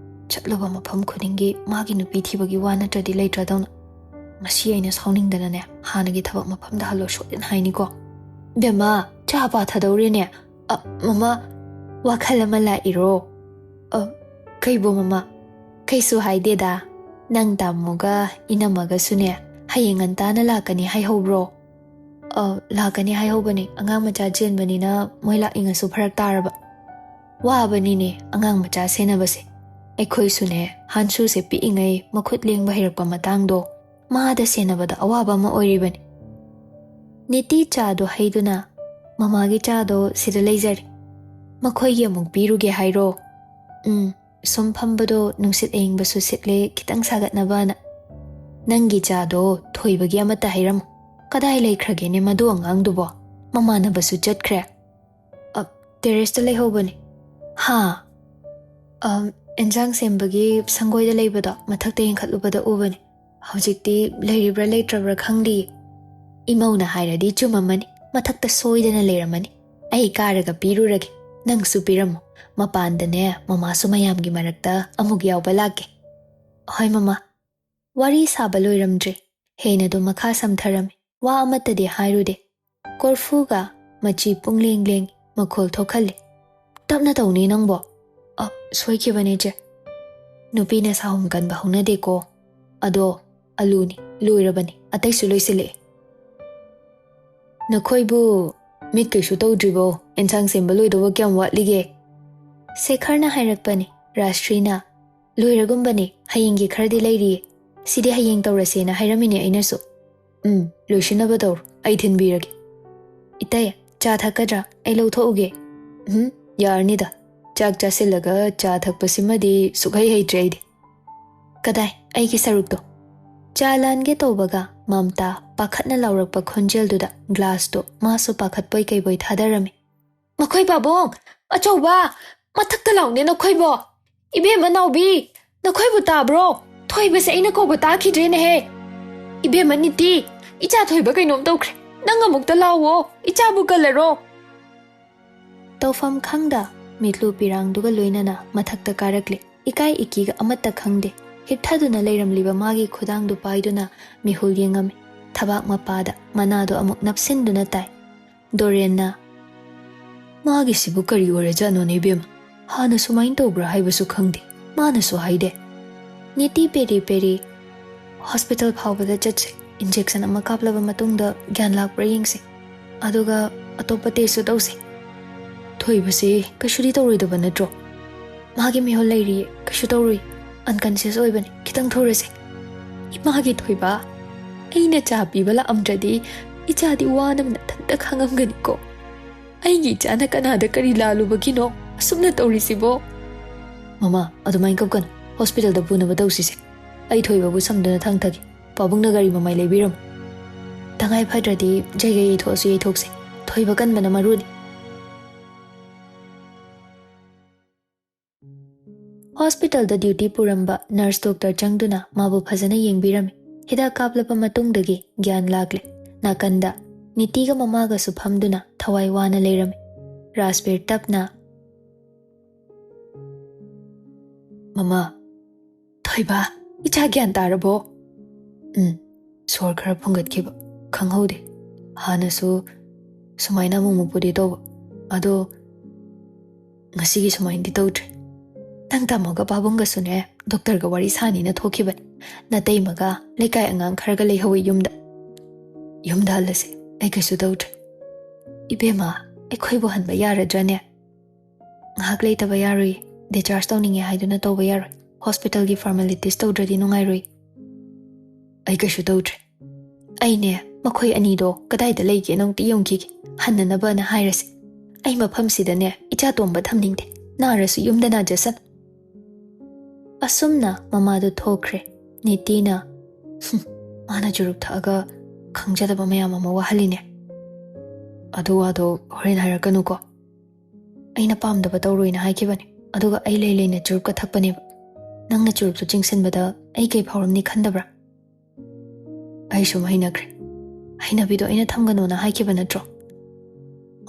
ꯆꯠꯂꯨꯕ ꯃꯐꯝ ꯈꯨꯗꯤꯡꯒꯤ ꯃꯥꯒꯤ ꯅꯨꯄꯤ ꯊꯤꯕꯒꯤ ꯋꯥ ꯅꯠꯇ꯭ꯔꯗꯤ ꯂꯩꯇ꯭ꯔꯗꯧꯅ꯫ ꯉꯁꯤ ꯑꯩꯅ ꯁꯥꯎꯅꯤꯡꯗꯅꯅꯦ ꯍꯥꯟꯅꯒꯤ ꯊꯕꯛ ꯃꯐꯝꯗ ꯍꯜꯂꯣ ꯁꯣꯏꯗꯅ ꯍꯥꯏꯅꯤꯀꯣ꯫ ꯕꯦꯝꯃ, ꯆꯥ ꯄꯥꯊꯗꯧꯔꯦꯅꯦ꯫ ꯑ, ꯃꯃꯥ, ꯋꯥꯈꯜ ꯑꯃ ꯂꯥꯛꯏꯔꯣ? ꯑ, ꯀꯩꯕꯣ ꯃꯃꯥ? ꯀꯩꯁꯨ ꯍꯥꯏꯗꯦꯗ꯫ ꯅꯪ ꯇꯥꯃꯣꯒ ꯏꯅꯝꯃꯒꯁꯨꯅꯦ ꯍꯌꯦꯡ ꯉꯟꯇꯥꯅ ꯂꯥꯛꯀꯅꯤ ꯍꯥꯏꯍꯧꯕ꯭ꯔꯣ? ꯑ, ꯂꯥꯛꯀꯅꯤ ꯍꯥꯏꯍꯧꯕꯅꯦ꯫ ꯑꯉꯥꯡ ꯃꯆꯥ ꯆꯦꯟꯕꯅꯤꯅ ꯃꯣꯏ ꯂꯥꯛꯅꯤꯡꯉꯁꯨ ꯐꯔꯛ ꯇꯥꯔꯕ꯫ ꯋꯥꯕꯅꯤꯅꯦ ꯑꯉꯥꯡ ꯃꯆꯥ ꯁꯦꯟꯅꯕꯁꯦ꯫ ꯑꯩꯈꯣꯏꯁꯨꯅꯦ ꯍꯥꯟꯁꯨꯁꯦ ꯄꯤꯛꯏꯉꯩ ꯃꯈꯨꯠ ꯂꯦꯡꯕ ꯍꯩꯔꯛꯄ ꯃꯇꯥꯡꯗꯣ ꯃꯥꯗ ꯁꯦꯟꯅꯕꯗ ꯑꯋꯥꯕ ꯑꯃ ꯑꯣꯏꯔꯤꯕꯅꯤ꯫ ꯅꯤꯇꯤ ꯆꯥꯗꯣ ꯍꯩꯗꯨꯅ, "ꯃꯃꯥꯒꯤ ꯆꯥꯗꯣ ꯁꯤꯗ ꯂꯩꯖꯔꯦ꯫ ꯃꯈꯣꯏꯒꯤ ꯑꯃꯨꯛ ꯄꯤꯔꯨꯒꯦ ꯍꯥꯏꯔꯣ?" "ꯎꯝ, ꯁꯨꯝ ꯐꯝꯕꯗꯣ ꯅꯨꯡꯁꯤꯠ ꯑꯏꯪꯕꯁꯨ ꯁꯤꯠꯂꯦ, ꯈꯤꯇꯪ ꯁꯥꯒꯠꯅꯕꯅ꯫ ꯅꯪꯒꯤ ꯆꯥꯗꯣ ꯊꯣꯏꯕꯒꯤ ꯑꯃꯠꯇ ꯍꯩꯔꯝꯃꯨ꯫ ꯀꯗꯥꯏ ꯂꯩꯈ꯭ꯔꯒꯦꯅꯦ ꯃꯗꯨ ꯑꯉꯥꯡꯗꯨꯕꯣ? ꯃꯃꯥꯟꯅꯕꯁꯨ ꯆꯠꯈ꯭ꯔꯦ꯫" "ꯑ, ꯇꯦꯔꯦꯁꯇ ꯂꯩꯍꯧꯕꯅꯦ꯫" "ꯍꯥ?" "ꯑ, ꯑꯦꯟꯖꯥꯡ ꯁꯦꯝꯕꯒꯤ ꯁꯪꯒꯣꯏꯗ ꯂꯩꯕꯗꯣ ꯃꯊꯛꯇ ꯌꯦꯡꯈꯠꯂꯨꯕꯗ ꯎꯕꯅꯦ꯫ ꯍꯧꯖꯤꯛꯇꯤ ꯂꯩꯔꯤꯕ꯭ꯔꯥ ꯂꯩꯇ꯭ꯔꯕ꯭ꯔꯥ ꯈꯪꯗꯦ꯫" "ꯏꯃꯧꯅ ꯍꯥꯏꯔꯗꯤ ꯆꯨꯝꯃꯝꯃꯅꯤ, ꯃꯊꯛꯇ ꯁꯣꯏꯗꯅ ꯂꯩꯔꯝꯃꯅꯤ꯫ ꯑꯩ ꯀꯥꯔꯒ ꯄꯤꯔꯨꯔꯒꯦ, ꯅꯪꯁꯨ ꯄꯤꯔꯝꯃꯨ꯫ ꯃꯄꯥꯟꯗꯅꯦ ꯃꯃꯥꯁꯨ ꯃꯌꯥꯝꯒꯤ ꯃꯔꯛꯇ ꯑꯃꯨꯛ ꯌꯥꯎꯕ ꯂꯥꯛꯀꯦ꯫" "ꯍꯣꯏ ꯃꯃꯥ꯫" ꯋꯥꯔꯤ ꯁꯥꯕ ꯂꯣꯏꯔꯝꯗ꯭ꯔꯤ꯫ ꯍꯦꯟꯅꯗꯨ ꯃꯈꯥ ꯁꯝꯊꯔꯝꯃꯤ꯫ ꯋꯥ ꯑꯃꯠꯇꯗꯤ ꯍꯥꯏꯔꯨꯗꯦ꯫ ꯀꯣꯔꯐꯨꯒ ꯃꯆꯤ ꯄꯨꯡꯂꯦꯡ ꯂꯦꯡ ꯃꯈꯣꯜ ꯊꯣꯛꯍꯜꯂꯤ꯫ "ꯇꯞꯅ ꯇꯧꯅꯦ ꯅꯪꯕꯣ꯫" "ꯑ, ꯁꯣꯏꯈꯤꯕꯅꯦ ꯆꯦ꯫" "ꯅꯨꯄꯤꯅ ꯁꯥꯍꯨꯝ ꯀꯟꯕ ꯍꯧꯅꯗꯦꯀꯣ꯫ ꯑꯗꯣ ꯑꯂꯨꯅꯤ, ꯂꯣꯏꯔꯕꯅꯤ, ꯑꯇꯩꯁꯨ ꯂꯣꯏꯁꯤꯜꯂꯛꯑꯦ꯫" "ꯅꯈꯣꯏꯕꯨ ꯃꯤꯠ ꯀꯩꯁꯨ ꯇꯧꯗ꯭ꯔꯤꯕꯣ? ꯑꯦꯟꯁꯥꯡ ꯁꯦꯝꯕ ꯂꯣꯏꯗꯧꯕ ꯀꯌꯥꯝ ꯋꯥꯠꯂꯤꯒꯦ?" ꯁꯦꯈꯔꯅ ꯍꯥꯏꯔꯛꯄꯅꯤ꯫ ꯔꯥꯁꯇ꯭ꯔꯤꯅ, "ꯂꯣꯏꯔꯒꯨꯝꯕꯅꯤ, ꯍꯌꯦꯡꯒꯤ ꯈꯔꯗꯤ ꯂꯩꯔꯤꯌꯦ꯫ ꯁꯤꯗꯤ ꯍꯌꯦꯡ ꯇꯧꯔꯁꯦꯅ ꯍꯥꯏꯔꯝꯃꯤꯅꯦ ꯑꯩꯅꯁꯨ꯫" "ꯎꯝ, ꯂꯣꯏꯁꯤꯟꯅꯕ ꯇꯧꯔꯣ, ꯑꯩ ꯊꯤꯟꯕꯤꯔꯒꯦ꯫" "ꯏꯇꯩ, ꯆꯥ ꯊꯛꯀꯗ꯭ꯔꯥ? ꯑꯩ ꯂꯧꯊꯣꯛꯎꯒꯦ꯫" "ꯎꯝ, ꯌꯥꯔꯅꯤꯗ꯫ ꯆꯥꯛ ꯆꯥꯁꯤꯜꯂꯒ ꯆꯥ ꯊꯛꯄꯁꯤꯃꯗꯤ ꯁꯨꯛꯍꯩ ꯍꯩꯇ꯭ꯔꯦ ꯑꯩꯗꯤ꯫" "ꯀꯗꯥꯏ, ꯑꯩꯒꯤ ꯁꯔꯨꯛꯇꯣ?" ꯆꯥ ꯂꯥꯟꯒꯦ ꯇꯧꯕꯒ ꯃꯝꯇꯥ ꯄꯥꯈꯠꯅ ꯂꯥꯎꯔꯛꯄ ꯈꯣꯟꯖꯦꯜꯗꯨꯗ ꯒ꯭ꯂꯥꯁꯇꯣ ꯃꯥꯁꯨ ꯄꯥꯈꯠꯄꯣꯏ ꯀꯩꯕꯣꯏ ꯊꯥꯗꯔꯝꯃꯤ꯫ "ꯃꯈꯣꯏ ꯄꯥꯕꯨꯡ! ꯑꯆꯧꯕ! ꯃꯊꯛꯇ ꯂꯥꯎꯅꯦ ꯅꯈꯣꯏꯕꯣ! ꯏꯕꯦꯝꯃ ꯅꯥꯎꯕꯤ! ꯅꯈꯣꯏꯕꯨ ꯇꯥꯕ꯭ꯔꯣ? ꯊꯣꯏꯕꯁꯦ ꯑꯩꯅ ꯀꯧꯕ ꯇꯥꯈꯤꯗ꯭ꯔꯦꯅꯦꯍꯦ! ꯏꯕꯦꯝꯃ ꯅꯤꯇꯤ! ꯏꯆꯥ ꯊꯣꯏꯕ ꯀꯩꯅꯣꯝ ꯇꯧꯈ꯭ꯔꯦ꯫ ꯅꯪ ꯑꯃꯨꯛꯇ ꯂꯥꯎꯋꯣ꯫ ꯏꯆꯥꯕꯨ ꯀꯜꯂꯔꯣ꯫" ꯇꯧꯐꯝ ꯈꯪꯗ ꯃꯤꯠꯂꯨ ꯄꯤꯔꯥꯡꯗꯨꯒ ꯂꯣꯏꯅꯅ ꯃꯊꯛꯇ ꯀꯥꯔꯛꯂꯦ꯫ ꯏꯀꯥꯏ ꯏꯀꯤꯒ ꯑꯃꯠꯇ ꯈꯪꯗꯦ꯫ ꯍꯤꯞꯊꯗꯨꯅ ꯂꯩꯔꯝꯂꯤꯕ ꯃꯥꯒꯤ ꯈꯨꯗꯥꯡꯗꯨ ꯄꯥꯏꯗꯨꯅ ꯃꯤꯍꯨꯜ ꯌꯦꯡꯉꯝꯃꯤ꯫ ꯊꯕꯥꯛ ꯃꯄꯥꯗ ꯃꯅꯥꯗꯣ ꯑꯃꯨꯛ ꯅꯞꯁꯤꯟꯗꯨꯅ ꯇꯥꯏ꯫ ꯗꯣꯔꯦꯟꯅ, "ꯃꯥꯒꯤꯁꯤꯕꯨ ꯀꯔꯤ ꯑꯣꯏꯔꯖꯥꯠꯅꯣꯅꯦ ꯏꯕꯦꯝꯃ? ꯍꯥꯟꯅ ꯁꯨꯃꯥꯏꯅ ꯇꯧꯕ꯭ꯔꯥ ꯍꯥꯏꯕꯁꯨ ꯈꯪꯗꯦ, ꯃꯥꯅꯁꯨ ꯍꯥꯏꯗꯦ꯫" ꯅꯤꯇꯤ ꯄꯦꯔꯤ ꯄꯦꯔꯤ, "ꯍꯣꯁꯄꯤꯇꯥꯜ ꯐꯥꯎꯕꯗ ꯆꯠꯁꯦ, ꯏꯟꯖꯦꯛꯁꯟ ꯑꯃ ꯀꯥꯞꯂꯕ ꯃꯇꯨꯡꯗ ꯒ꯭ꯌꯥꯟ ꯂꯥꯛꯄ꯭ꯔꯥ ꯌꯦꯡꯁꯦ, ꯑꯗꯨꯒ ꯑꯇꯣꯞꯄ ꯇꯦꯁꯁꯨ ꯇꯧꯁꯦ꯫" "ꯊꯣꯏꯕꯁꯦ ꯀꯩꯁꯨꯗꯤ ꯇꯧꯔꯣꯏꯗꯕ ꯅꯠꯇ꯭ꯔꯣ? ꯃꯥꯒꯤ ꯃꯤꯍꯨꯜ ꯂꯩꯔꯤꯌꯦ, ꯀꯩꯁꯨ ꯇꯧꯔꯣꯏ, ꯑꯟꯀꯟꯁꯤꯌꯁ ꯑꯣꯏꯕꯅꯤ, ꯈꯤꯇꯪ ꯊꯨꯔꯁꯦ꯫" "ꯏꯃꯥꯒꯤ ꯊꯣꯏꯕ, ꯑꯩꯅ ꯆꯥ ꯄꯤꯕ ꯂꯥꯛꯑꯝꯗ꯭ꯔꯗꯤ ꯏꯆꯥꯗꯤ ꯋꯥꯅꯕ ꯅꯊꯟꯇ ꯈꯥꯡꯉꯝꯒꯅꯤꯀꯣ꯫ ꯑꯩꯒꯤ ꯏꯆꯥꯅ ꯀꯅꯥꯗ ꯀꯔꯤ ꯂꯥꯜꯂꯨꯕꯒꯤꯅꯣ ꯑꯁꯨꯝꯅ ꯇꯧꯔꯤꯁꯤꯕꯣ?" "ꯃꯃꯥ, ꯑꯗꯨꯃꯥꯏꯅ ꯀꯞꯀꯅꯨ, ꯍꯣꯁꯄꯤꯇꯥꯜꯗ ꯄꯨꯅꯕ ꯇꯧꯁꯤꯁꯦ꯫ ꯑꯩ ꯊꯣꯏꯕꯕꯨ ꯁꯝꯗꯨꯅ ꯊꯥꯡꯊꯒꯦ, ꯄꯥꯕꯨꯡꯅ ꯒꯥꯔꯤ ꯃꯃꯥꯏ ꯂꯩꯕꯤꯔꯝꯃꯨ꯫ ꯇꯉꯥꯏ ꯐꯗ꯭ꯔꯗꯤ ꯖꯩꯒ ꯌꯩꯊꯣꯛꯑꯁꯨ ꯌꯩꯊꯣꯛꯁꯦ, ꯊꯣꯏꯕ ꯀꯟꯕꯅ ꯃꯔꯨꯅꯤ꯫" ꯍꯣꯁꯄꯤꯇꯥꯜꯗ ꯗ꯭ꯌꯨꯇꯤ ꯄꯨꯔꯝꯕ ꯅꯔꯁ ꯗꯣꯛꯇꯔ ꯆꯪꯗꯨꯅ ꯃꯥꯕꯨ ꯐꯖꯅ ꯌꯦꯡꯕꯤꯔꯝꯃꯤ꯫ ꯍꯤꯗꯥꯛ ꯀꯥꯞꯂꯕ ꯃꯇꯨꯡꯗꯒꯤ ꯒ꯭ꯌꯥꯟ ꯂꯥꯛꯂꯦ꯫ ꯅꯥꯀꯟꯗ ꯅꯤꯇꯤꯒ ꯃꯃꯥꯒꯁꯨ ꯐꯝꯗꯨꯅ ꯊꯋꯥꯏ ꯋꯥꯅ ꯂꯩꯔꯝꯃꯤ꯫ ꯔꯥꯖꯕꯤꯔ ꯇꯞꯅ, "ꯃꯃꯥ, ꯊꯣꯏꯕ, ꯏꯆꯥ ꯒ꯭ꯌꯥꯟ ꯇꯥꯔꯕꯣ?" "ꯎꯝ, ꯁꯣꯔ ꯈꯔ ꯐꯨꯟꯒꯠꯈꯤꯕ, ꯈꯪꯍꯧꯗꯦ꯫ ꯍꯥꯟꯅꯁꯨ ꯁꯨꯃꯥꯏꯅ ꯑꯃꯨꯛ ꯑꯃꯨꯛꯄꯨꯗꯤ ꯇꯧꯕ, ꯑꯗꯣ ꯉꯁꯤꯒꯤ ꯁꯨꯃꯥꯏꯅꯗꯤ ꯇꯧꯗ꯭ꯔꯦ꯫ ꯅꯪ ꯇꯥꯃꯣꯒ ꯄꯥꯕꯨꯡꯒꯁꯨꯅꯦ, ꯗꯣꯛꯇꯔꯒ ꯋꯥꯔꯤ ꯁꯥꯅꯤꯅ ꯊꯣꯛꯈꯤꯕꯅꯤ꯫ ꯅꯇꯩꯃꯒ ꯂꯩꯀꯥꯏ ꯑꯉꯥꯡ ꯈꯔꯒ ꯂꯩꯍꯧꯋꯤ ꯌꯨꯝꯗ꯫ ꯌꯨꯝꯗ ꯍꯜꯂꯁꯦ, ꯑꯩ ꯀꯩꯁꯨ ꯇꯧꯗ꯭ꯔꯦ꯫" "ꯏꯕꯦꯝꯃ, ꯑꯩꯈꯣꯏꯕꯨ ꯍꯟꯕ ꯌꯥꯔꯗ꯭ꯔꯅꯦ? ꯉꯥꯏꯍꯥꯛ ꯂꯩꯇꯕ ꯌꯥꯔꯣꯏ꯫ ꯗꯤꯁꯆꯥꯔꯖ ꯇꯧꯅꯤꯡꯉꯦ ꯍꯥꯏꯗꯨꯅ ꯇꯧꯕ ꯌꯥꯔꯣꯏ꯫ ꯍꯣꯁꯄꯤꯇꯥꯜꯒꯤ ꯐꯣꯔꯃꯦꯂꯤꯇꯤꯁ ꯇꯧꯗ꯭ꯔꯗꯤ ꯅꯨꯡꯉꯥꯏꯔꯣꯏ꯫" "ꯑꯩ ꯀꯩꯁꯨ ꯇꯧꯗ꯭ꯔꯦ꯫ ꯑꯩꯅꯦ, ꯃꯈꯣꯏ ꯑꯅꯤꯗꯣ ꯀꯗꯥꯏꯗ ꯂꯩꯒꯦꯅ ꯑꯃꯨꯛꯇ ꯌꯦꯡꯈꯤꯒꯦ꯫ ꯍꯟꯅꯅꯕꯅ ꯍꯥꯏꯔꯁꯦ꯫ ꯑꯩ ꯃꯐꯝꯁꯤꯗꯅꯦ ꯏꯆꯥ ꯇꯣꯝꯕ ꯊꯝꯅꯤꯡꯗꯦ꯫ ꯅꯥꯔꯁꯨ ꯌꯨꯝꯗ ꯅꯥꯖꯁꯅꯨ꯫" ꯑꯁꯨꯝꯅ ꯃꯃꯥꯗꯨ ꯊꯣꯛꯈ꯭ꯔꯦ꯫ ꯅꯤꯇꯤꯅ, "ꯍꯨꯝ, ꯃꯥꯅ ꯆꯨꯔꯨꯞ ꯊꯛꯑꯒ ꯈꯪꯖꯗꯕ ꯃꯌꯥꯝ ꯑꯃ ꯋꯥꯍꯜꯂꯤꯅꯦ꯫ ꯑꯗꯨ ꯋꯥꯗꯣ ꯍꯣꯔꯦꯟ ꯍꯥꯏꯔꯛꯀꯅꯨꯀꯣ꯫ ꯑꯩꯅ ꯄꯥꯝꯗꯕ ꯇꯧꯔꯣꯏꯅ ꯍꯥꯏꯈꯤꯕꯅꯦ, ꯑꯗꯨꯒ ꯑꯩ ꯂꯩ ꯂꯩꯅ ꯆꯨꯔꯨꯞꯀ ꯊꯛꯄꯅꯦꯕ꯫ ꯅꯪꯅ ꯆꯨꯔꯨꯞꯇꯨ ꯆꯤꯡꯁꯤꯟꯕꯗ ꯑꯩ ꯀꯩ ꯐꯥꯎꯔꯝꯅꯤ ꯈꯟꯗꯕ꯭ꯔꯥ?" "ꯑꯩ ꯁꯨꯝ ꯍꯩꯅꯈ꯭ꯔꯦ꯫ ꯍꯩꯅꯕꯤꯗꯣ ꯑꯩꯅ ꯊꯝꯒꯅꯣꯅ ꯍꯥꯏꯈꯤꯕ ꯅꯠꯇ꯭ꯔꯣ?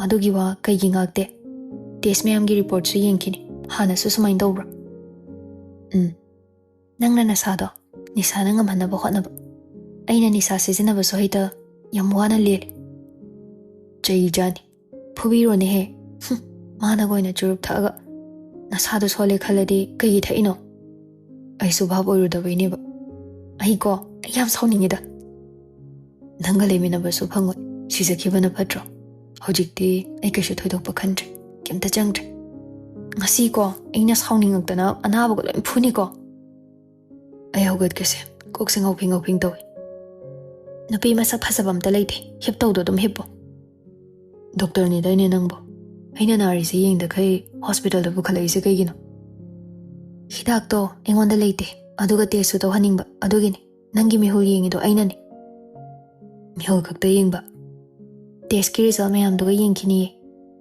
ꯑꯗꯨꯒꯤ ꯋꯥ ꯀꯩꯒꯤ ꯉꯥꯛꯇꯦ? ꯇꯦꯁ ꯃꯌꯥꯝꯒꯤ ꯔꯤꯄꯣꯔꯠꯁꯨ ꯌꯦꯡꯈꯤꯅꯤ꯫ ꯍꯥꯟꯅꯁꯨ ꯁꯨꯃꯥꯏꯅ ꯇꯧꯕ꯭ꯔꯥ?" "ꯎꯝ꯫ ꯅꯪꯅ ꯅꯁꯥꯗꯣ ꯅꯤꯁꯥꯅ ꯉꯝꯍꯟꯅꯕ ꯍꯣꯠꯅꯕ꯫ ꯑꯩꯅ ꯅꯤꯁꯥ ꯁꯤꯖꯤꯟꯅꯕꯁꯨ ꯍꯩꯇ ꯌꯥꯝ ꯋꯥꯅ ꯂꯦꯜꯂꯤ꯫ ꯆꯩ ꯆꯥꯅꯤ꯫ ꯐꯨꯕꯤꯔꯣꯅꯦꯍꯦ꯫ ꯍꯨꯝ, ꯃꯥꯅꯒ ꯑꯣꯏꯅ ꯆꯨꯔꯨꯞ ꯊꯛꯑꯒ ꯅꯁꯥꯗꯣ ꯁꯣꯜꯂꯦ ꯈꯜꯂꯗꯤ ꯀꯩꯒꯤ ꯊꯛꯏꯅꯣ? ꯑꯩꯁꯨ ꯚꯥꯞ ꯑꯣꯏꯔꯨꯗꯕꯩꯅꯦꯕ꯫ ꯑꯩꯀꯣ, ꯑꯩ ꯌꯥꯝ ꯁꯥꯎꯅꯤꯡꯉꯤꯗ꯫ ꯅꯪꯒ ꯂꯩꯃꯤꯟꯅꯕꯁꯨ ꯐꯪꯉꯣꯏ꯫ ꯁꯤꯖꯈꯤꯕꯅ ꯐꯠꯇ꯭ꯔꯣ? ꯍꯧꯖꯤꯛꯇꯤ ꯑꯩ ꯀꯩꯁꯨ ꯊꯣꯏꯗꯣꯛꯄ ꯈꯟꯗ꯭ꯔꯦ꯫ ꯀꯩꯝꯇ ꯆꯪꯗ꯭ꯔꯦ꯫ ꯉꯁꯤꯀꯣ, ꯑꯩꯅ ꯁꯥꯎꯅꯤꯡꯉꯛꯇꯅ ꯑꯅꯥꯕꯒ ꯂꯣꯏ ꯐꯨꯅꯤꯀꯣ꯫ ꯑꯩ ꯍꯧꯒꯠꯀꯦꯁꯦ꯫ ꯀꯣꯛꯁꯦ ꯉꯥꯎꯐꯤꯡ ꯉꯥꯎꯐꯤꯡ ꯇꯧꯏ꯫ ꯅꯨꯄꯤ ꯃꯁꯛ ꯐꯖꯕ ꯑꯝꯇ ꯂꯩꯇꯦ꯫ ꯍꯤꯞꯇꯧꯗꯣ ꯑꯗꯨꯝ ꯍꯤꯞꯄꯣ꯫ ꯗꯣꯛꯇꯔꯅꯤꯗꯥꯏꯅꯦ ꯅꯪꯕꯣ? ꯑꯩꯅ ꯅꯥꯔꯤꯁꯦ ꯌꯦꯡꯗꯈꯩ ꯍꯣꯁꯄꯤꯇꯥꯜꯗ ꯄꯨꯈꯠꯂꯛꯏꯁꯦ ꯀꯩꯒꯤꯅꯣ? ꯍꯤꯗꯥꯛꯇꯣ ꯑꯩꯉꯣꯟꯗ ꯂꯩꯇꯦ, ꯑꯗꯨꯒ ꯇꯦꯁꯁꯨ ꯇꯧꯍꯟꯅꯤꯡꯕ, ꯑꯗꯨꯒꯤꯅꯤ꯫ ꯅꯪꯒꯤ ꯃꯤꯍꯨꯜ ꯌꯦꯡꯉꯤꯗꯣ ꯑꯩꯅꯅꯦ꯫ ꯃꯤꯍꯨꯜ ꯈꯛꯇ ꯌꯦꯡꯕ? ꯇꯦꯁꯀꯤ ꯔꯤꯖꯜ ꯃꯌꯥꯝꯗꯨꯒ ꯌꯦꯡꯈꯤꯅꯤꯌꯦ꯫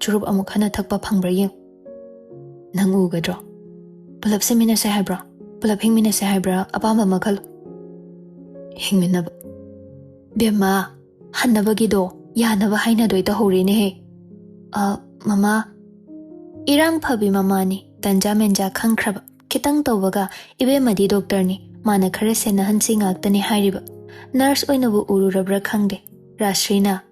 ꯆꯨꯔꯨꯞ ꯑꯃꯨꯛ ꯍꯟꯅ ꯊꯛꯄ ꯐꯪꯕ꯭ꯔꯥ ꯌꯦꯡꯉꯨ꯫ ꯅꯪ ꯎꯒꯗ꯭ꯔꯣ? ꯄꯨꯂꯞ ꯁꯤꯃꯤꯟꯅꯁꯦ ꯍꯥꯏꯕ꯭ꯔꯣ? ꯄꯨꯂꯞ ꯍꯤꯡꯃꯤꯟꯅꯁꯦ ꯍꯥꯏꯕ꯭ꯔꯥ? ꯑꯄꯥꯝꯕ ꯑꯃ ꯈꯜꯂꯨ꯫ ꯍꯤꯡꯃꯤꯟꯅꯕ? ꯕꯦꯝꯃ, ꯍꯟꯅꯕꯒꯤꯗꯣ ꯌꯥꯅꯕ ꯍꯥꯏꯅꯗꯣꯏ ꯇꯧꯍꯧꯔꯦꯅꯦꯍꯦ꯫ ꯑ, ꯃꯃꯥ, ꯏꯔꯥꯡ ꯐꯕꯤ ꯃꯃꯥꯅꯤ, ꯇꯟꯖꯥ ꯃꯦꯟꯖꯥ ꯈꯪꯈ꯭ꯔꯕ꯫ ꯈꯤꯇꯪ ꯇꯧꯕꯒ, "ꯏꯕꯦꯝꯃꯗꯤ ꯗꯣꯛꯇꯔꯅꯤ, ꯃꯥꯅ ꯈꯔ ꯁꯦꯟꯅꯍꯟꯁꯤ ꯉꯥꯛꯇꯅꯤ" ꯍꯥꯏꯔꯤꯕ꯫ ꯅꯔꯁ ꯑꯣꯏꯅꯕꯨ ꯎꯔꯨꯔꯕ꯭ꯔꯥ ꯈꯪꯗꯦ꯫ ꯔꯥꯁ꯭ꯔꯤꯅ,